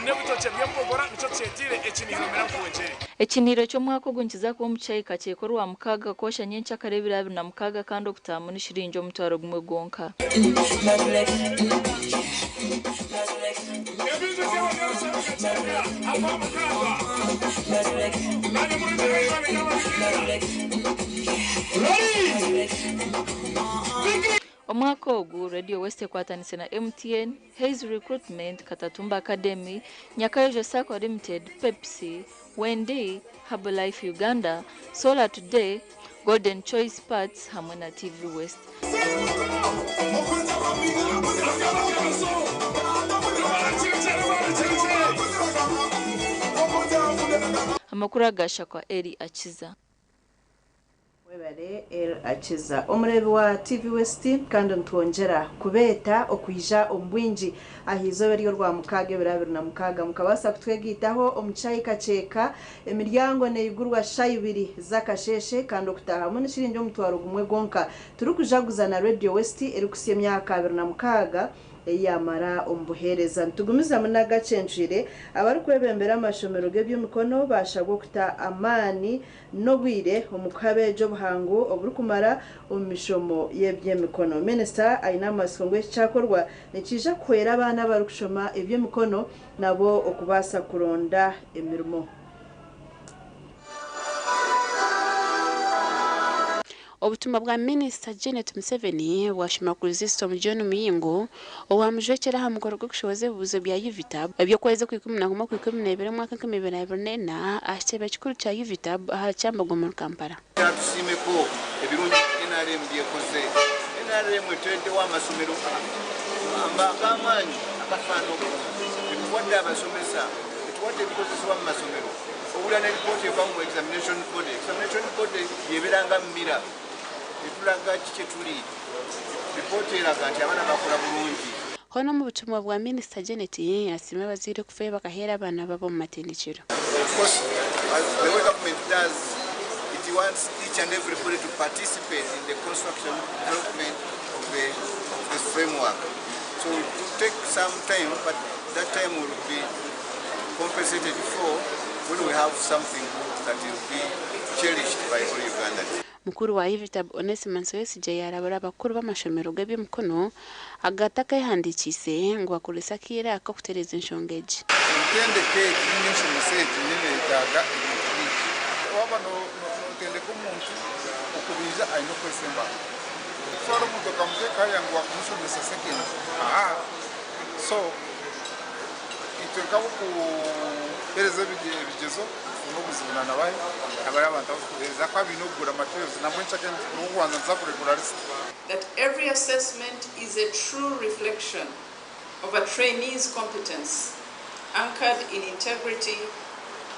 n'ebitookye by'empogora nikyo tukyetiire ekinihiro Mirankwongyere. Ekiniiro ky'omwaka ogu nikiza kuba omu kihika ky'eka Orwamukaaga kwosha nyenkyakare ebiro 26 kandi okutaahamu ni shiringi 10,000 gwonka. Omwaka ogu, Radio West ekwatanise na MTN, Hays Recruitment, Katatumba Academy, Nyakayojo Sacco Limited, Pepsi, Wendy, Herbalife Uganda, Solar Today, Golden Choice Parts hamwe na TV West. Amakuru aga Shakwa Elly Akiza. Mwebare El Akiza omureebi wa TV West kandi nitwongyera kubeeta okwija omu bwingi aha izooba ery'orwamukaaga ebiro 26 mukabaasa kutwegaitaho omu kishaayi Kakyeka. Emiryango neigurwa shaaha ibiri z'akasheeshe kandi okutaahamu ni shiringi 10,000 gwonka. Turikujaguza na Radio West erikuhitsya emyaka 26. Ei yaamara omu buheereza. Nitugumizamu n'agacencwire, abarikwebembera amashomero g'eby'emikono baashabwa okuta amaani n'obwire omu kuha abeegi obuhangu oburikumara omu mishomo y'eby'emikono. Minisita aine amatsiko ngu eki kyakorwa nikiija kuhwera abaana abarikushoma eby'emikono nabo okubaasa kuronda emirimo. Obutumwa bwa Minisita Janet Museveni bwashoma Chrysostom John Muyingo owamujwekyera aha mukoro gw'okushohoza ebibuuzo bya UVTAB eby'okwezi okw'ikumi-na-kumwe okw'ikumi-n'ebiri omwaka 2024 aha kitebe kikuru kya UVTAB ahari Kyambogo omuri Kampala. Tusiimeko ebirungi nrm byekoze. Nrm eteeredewo amasomero ag'amaanyi agafaana obulungi, etuwadde abasomesa, etuwadde ebikozesebwa mu masomero. Owulira ne lipooti eva mu examination body. Examination body yebeera nga mirror etulaga ki kyetuli. Lipooti eraga nti abaana bakola bulungi. Hoona omu butumwa bwa Minisita Janet asiima abazaire okufayo bakaheera abaana baabo omu matendekero. Of course as the way government does it wants each and everybody to participate in the construction development of the of this framework so it will take some time but that time will be compensated for when we have something good that will be cherished by all Ugandans. Mukuru wa UVTAB Onesmus Oyesigye yaarabura abakuru b'amashomero g'eby'emikono agatakayehandiikiise ngu bakorese akaire aka okutereeza enshonga egi. Entendeka egi ninga enshomesa egi neeyetaaga ebintu bingi. Waaba nootendeka omuntu okubaija aine okukozesa embaaho. Kutwara omuntu okamuteeka hariya ngu waakumushomesa seconds, aa so itwe nk'abarikuheereza ebigyezo nitufuna obuzibu na nabahi abari abantu abarikutuheereza ahakuba baine okugura materials nambwenu n'orwokubanza nituza kurekura lisiti. That every assessment is a true reflection of a trainee's competence anchored in integrity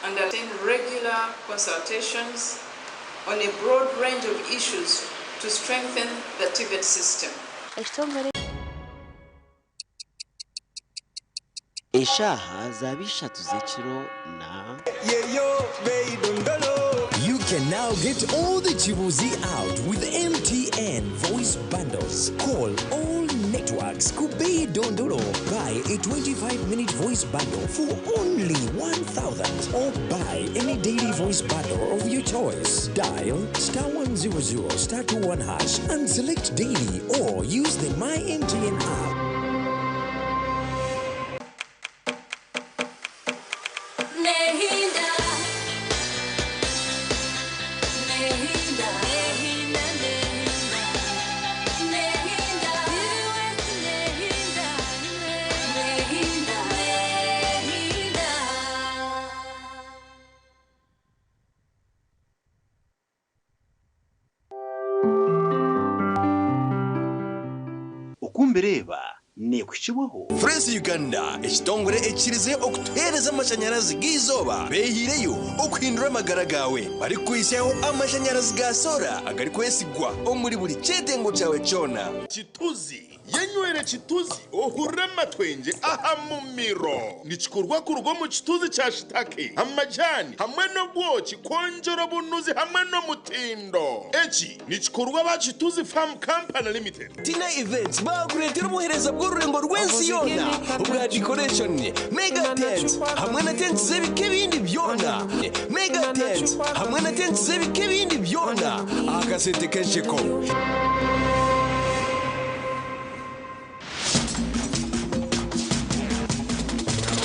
and attend regular consultations on a broad range of issues to strengthen the TVET system. Ekitongore. Eshaaha zaaba ishatu z'ekiro na. You can now get all the Chibuzi out with MTN voice bundles. Call all networks Kubei Dondolo. Buy a 25-minute voice bundle for only 1,000 or buy any daily voice bundle of your choice. Dial star 100 star 21 hash and select daily or use the My MTN app. Nehinda. Nehinda. Nehinda, nehinda. Nehinda. Nehinda. Nehinda. Nehinda. Oku mbireeba neekuhikibwaho. Fresh Uganda, ekitongore ekikirize okutuheereza amashanyarazi g'eizooba beehiireyo okuhindura amagara gaawe barikukuhitsyaho amashanyarazi ga soora agarikwesigwa omuri buri kyetengo kyawe kyona. Kituzi, Yenywere kituzi ohurire amatwengye aha mumiro. Nikikorwa kuruga omu kituzi kya shitake, amajani hamwe n'obwoki kwongyera obunuzi hamwe n'omutindo. Eki nikikorwa aba Kituzi Farm Company Limited. Tina Events baakureetera obuheereza bw'orurengo rw'ensi yoona obwa decoration, mega tent hamwe na tents z'ebika ebindi byona. Mega tent hamwe na tents z'ebika ebindi byona aha kasente k'ensheko.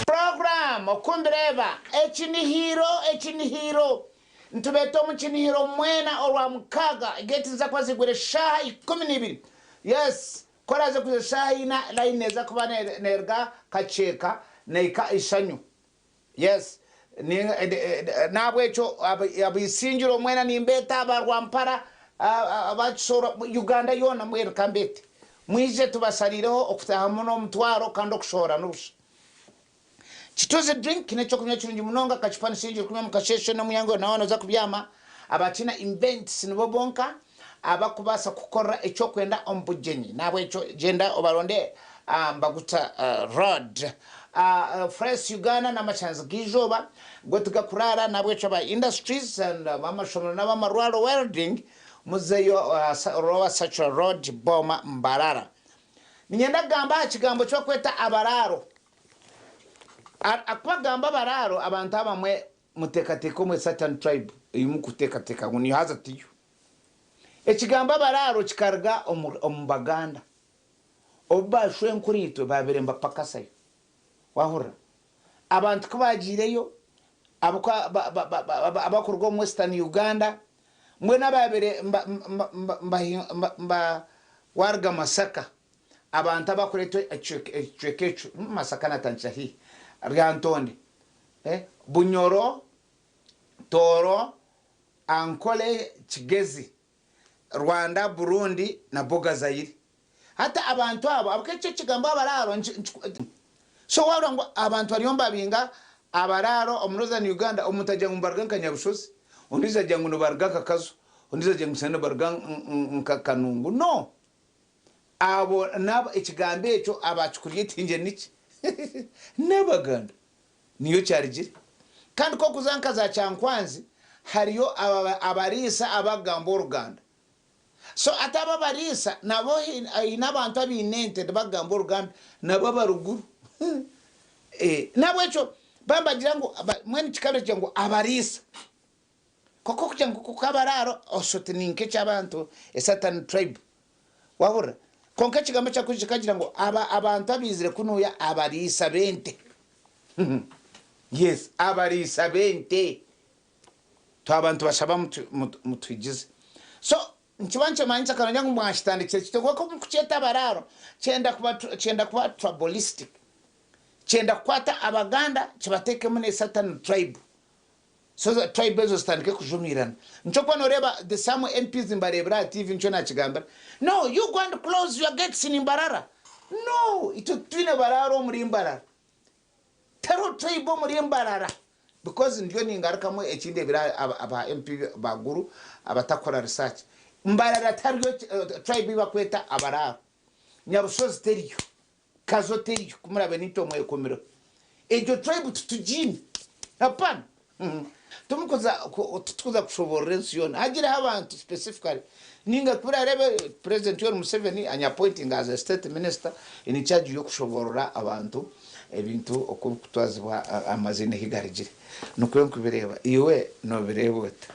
Program, Oku mbireeba, Ekinihiro, Ekinihiro. Nitubeeta omu kinihiro mwena Orwamukaaga, geeti niziza kuba ziigwire eshaaha 12. Yes, ku oraaze kwija eshaaha ina, layini neeza kuba neeruga Kakyeka neehika Ishanyu. Yes, n'ahabw'ekyo ab'Isingiro mwena nimbeeta, aba Rwampara, aba Kisoro, Uganda yoona mbwenu ka mbeete. Mwije tubasharireho okutaahamu n'omutwaro kandi okushohora n'obusha. Kituzi drink n'ekyokunywa kirungi munonga, akacupa ni shiringi rukumi omu kasheeshe n'omuyango nawe nooza kubyama. Aba Tina Events nibo bonka abakubaasa kukukorera eki okwenda omu bugyenyi. N'ahabw'ekyo gyenda obaronde aha Mbaguta Road. Fresh Uganda n'amashanyarazi g'eizooba go tigakuraara n'ahabw'ekyo aba industries and ab'amashomero n'ab'amarwariro welding muzeyo aha Lower Circular Road Boma Mbarara. Niinyenda kugamba aha kigambo eki barikweta abaraaro. Ku bagamba abaraaro, abantu abamwe muteekateeka omu certain tribe ei murikuteekateeka ngu niyo haza tiyo. Ekigambo abaraaro kikaruga omu Baganda obu baashwenkuriitwe baabaire nibapakasayo. Waahurira? Abantu ku baagiireyo, abarikuruga omu Western Uganda, mbwenu abaabaire waaruga Masaka, abantu abarikureetwa ekicweka ekyo, Masaka naatandikira haihi, Lyantonde, Bunyoro, Tooro, Ankole, Kigezi, Rwanda, Burundi na Boga Zaire. Hati abantu abo, ahabw'okuba ekyo ekigambo abaraaro so waahurira ngu abantu bariyo nibabinga abaraaro omu Northern Uganda, omuntu agira ngu nibaruga nka Nyabushozi, ondiijo agira ngu nibaruga nka Kazo, ondiijo agira ngu nibaruga nka Kanungu. No! Abo n'abo ekigambo ekyo abakikuriyetingire niki? N'Abaganda. Niyo kyarugire. Kandi ku orikuza nka za Kyankwanzi, hariyo abariisa abakugamba Oruganda. So ati abo abariisa nabo haine abantu abaine ente nibagamba Oruganda nabo abaruguru. Nahabwekyo baba nibagira ngu mbwenu kikaba nikigira ngu abariisa. Kwonka okugira ngu kukabaraaro osho ti ninka eky'abantu a certain tribe. Wahurira? Kwonka ekigambo ekya Kristo kikagira ngu aba abantu abaizire kunuya abariisa b'ente. Yes, abariisa b'ente. Twaba nitubashaba mutuhigize. So, nikiba nikimanyisa kanogira ngu mwakitandikire kiti kwonka omu kukyeta abaraaro kyenda kuba kyenda kuba tribalistic. Kyenda kukwata Abaganda kibateekemu ne certain tribe. So za tribe ezo zitandike kujumiirana. Nikyo okuba noreeba the some MPs mbareebera aha TV nikyo nakigambira. No, you go and close your gates in Mbarara. No, itwe titwine baraaro omuri Mbarara. Tihariho tribe omuri Mbarara. Because ndiyo ningarukamu eki ndeebire aba MP ba Gulu abatakukora research. Mbarara tihariyo tribe ei bakweta abaraaro. Nyabushozi teriyo. Kazo teriyo ku murabe nitwe mwekomireho. Egyo tribe titugiine. Hapana. Timukuza titukuza kushoboorora ensi yoona. Hagireho abantu specifically. Ninga ku orareebe President Yoweri Museveni anyi appointinga as a state minister in charge y'okushoboorora abantu ebintu oku birikutwazibwa amaziina ahi garugire. Nikwo nkubireeba. Iwe nobireeba ota?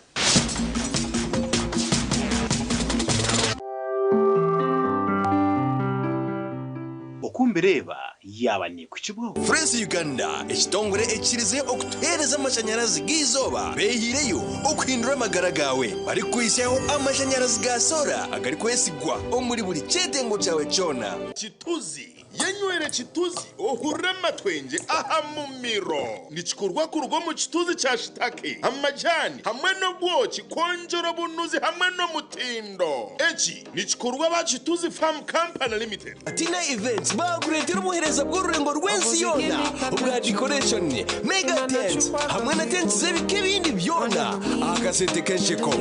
Oku mbireeba yaaba neekuhikibwaho. Freeze Uganda, ekitongore ekikirize okutuheereza amashanyarazi g'eizooba beehiireyo okuhindura amagara gaawe barikukuhitsyaho amashanyarazi ga soora agarikwesigwa omuri buri kyetengo kyawe kyona. Kituzi Yenywere kituzi ohurire amatwengye aha mumiro. Nikikorwa kuruga omu kituzi kya shitake, amajani hamwe n'obwoki kwongyera obunuzi hamwe n'omutindo. Eki nikikorwa aba Kituzi Farm Company Limited. Tina Events baakureetera obuheereza bw'orurengo rw'ensi yoona obwa decoration, mega tents hamwe na tents z'ebika ebindi byona aha kasente k'ensheko.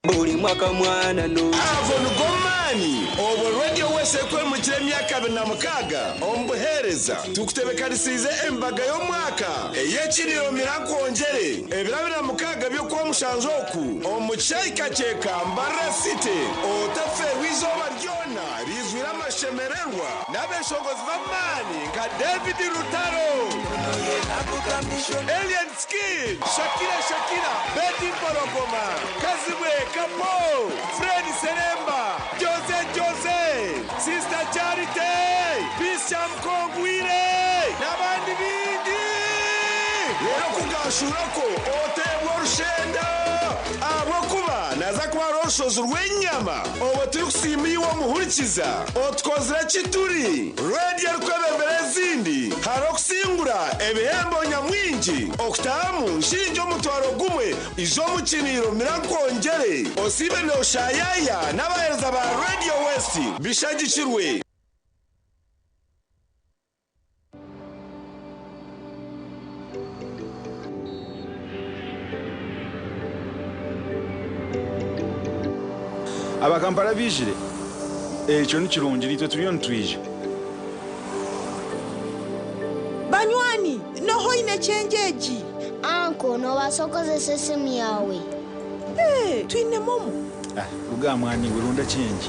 Buri mwaka mwana no. Ago nigo maani obwo Radio West ekwemukire emyaka 26 omu buheereza. Tukutebekanisiize embaga y'omwaka ey'ekiriiro Mira Nkwongyere ebiro 26 by'Okwamushanju oku omu kishaayi Kakyeka, Mbarara City. Otafeerwa eizooba ryona riizwire amashemererwa n'abeeshongozi b'amaani nka David Rutaro, Alien Skin, Shakira Shakira, Betty Mpologoma, Kazibwe Kapo, Fred Sseremba, Jose Jose, Sister Charity, Peace Kyamukongwire n'abandi baingi. Reero ku gaashuurako oteebwa orushenda ahabw'okuba naaza kuba hariho orushozi rw'enyama obwo turikusiima iwe omuhurikiza otukozire ki turi radiyo erikwebembera ezindi hariho okusingura ebihembo nyamwingi okutahamu nshingi 10,000 ija omu kiriiro mira nkwongyere osiibe nooshaayaya n'abaheereza ba Radio West bishagikirwe. Abakampala biijire? Ekyo ni kirungi, naitwe turiyo nitwija. Banywani, noha oine change egi? Anko, noobaasa kukozesa esimu yaawe. Ee, twine momo. Ah, ruga aha mwana iwe, ronda change.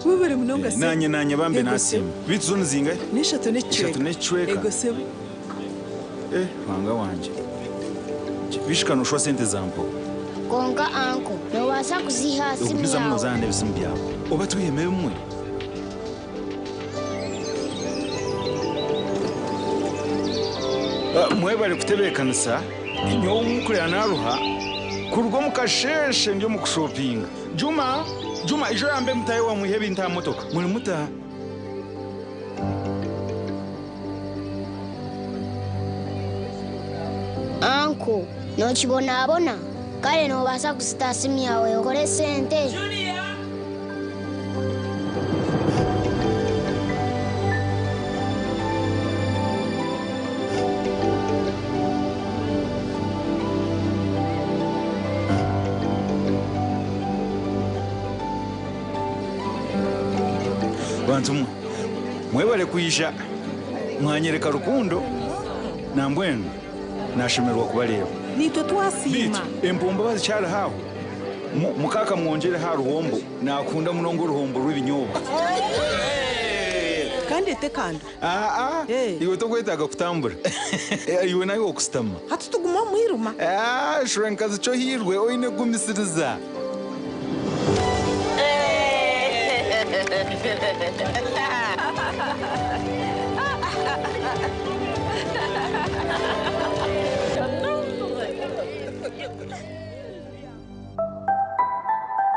Webare munonga sebo. Naanye naanye bambe Ego nasiima. sebo. Beitu zo nizingahi? N'eshatu n'ekicweka. Ishatu n'ekicweka. Ego sebo. Eh, Ruhanga wangye. Bishika nooshwa sente zampo. Kwonka anko, noobaasa kuziiha aha simu Ogumizamu yaawe. noozaana n'ebisimu byawe. Oba twihemu ebimwe. Ah, Mwebare kutebeekanisa. Nyowe nkureba naaruha kuruga omu kasheeshe ndi omu kushopinga. Juma, Juma, ijo oyambe mutaahi waawe mwihe ebintu aha motoka. Muri muta? Anko, nookibonabona? Kare noobaasa kuzita aha simu yaawe okore sente. Bantu mwe, mwebare kwija mwanyereka rukundo nambwenu nashemererwa kubareeba. Naitwe twasiima. Beitu empombo bazikyariho aho? Mukaaka mwongyere aha ruhombo, nakunda munonga oruhombo rw'ebinyobwa. Kandi ete kando. Aa, iwe tokwetaaga kutambura. Iwe nawe okusitama. Hati tuguma omu mwirima. Shura nkazi kyohirwe oine kugumisiriza.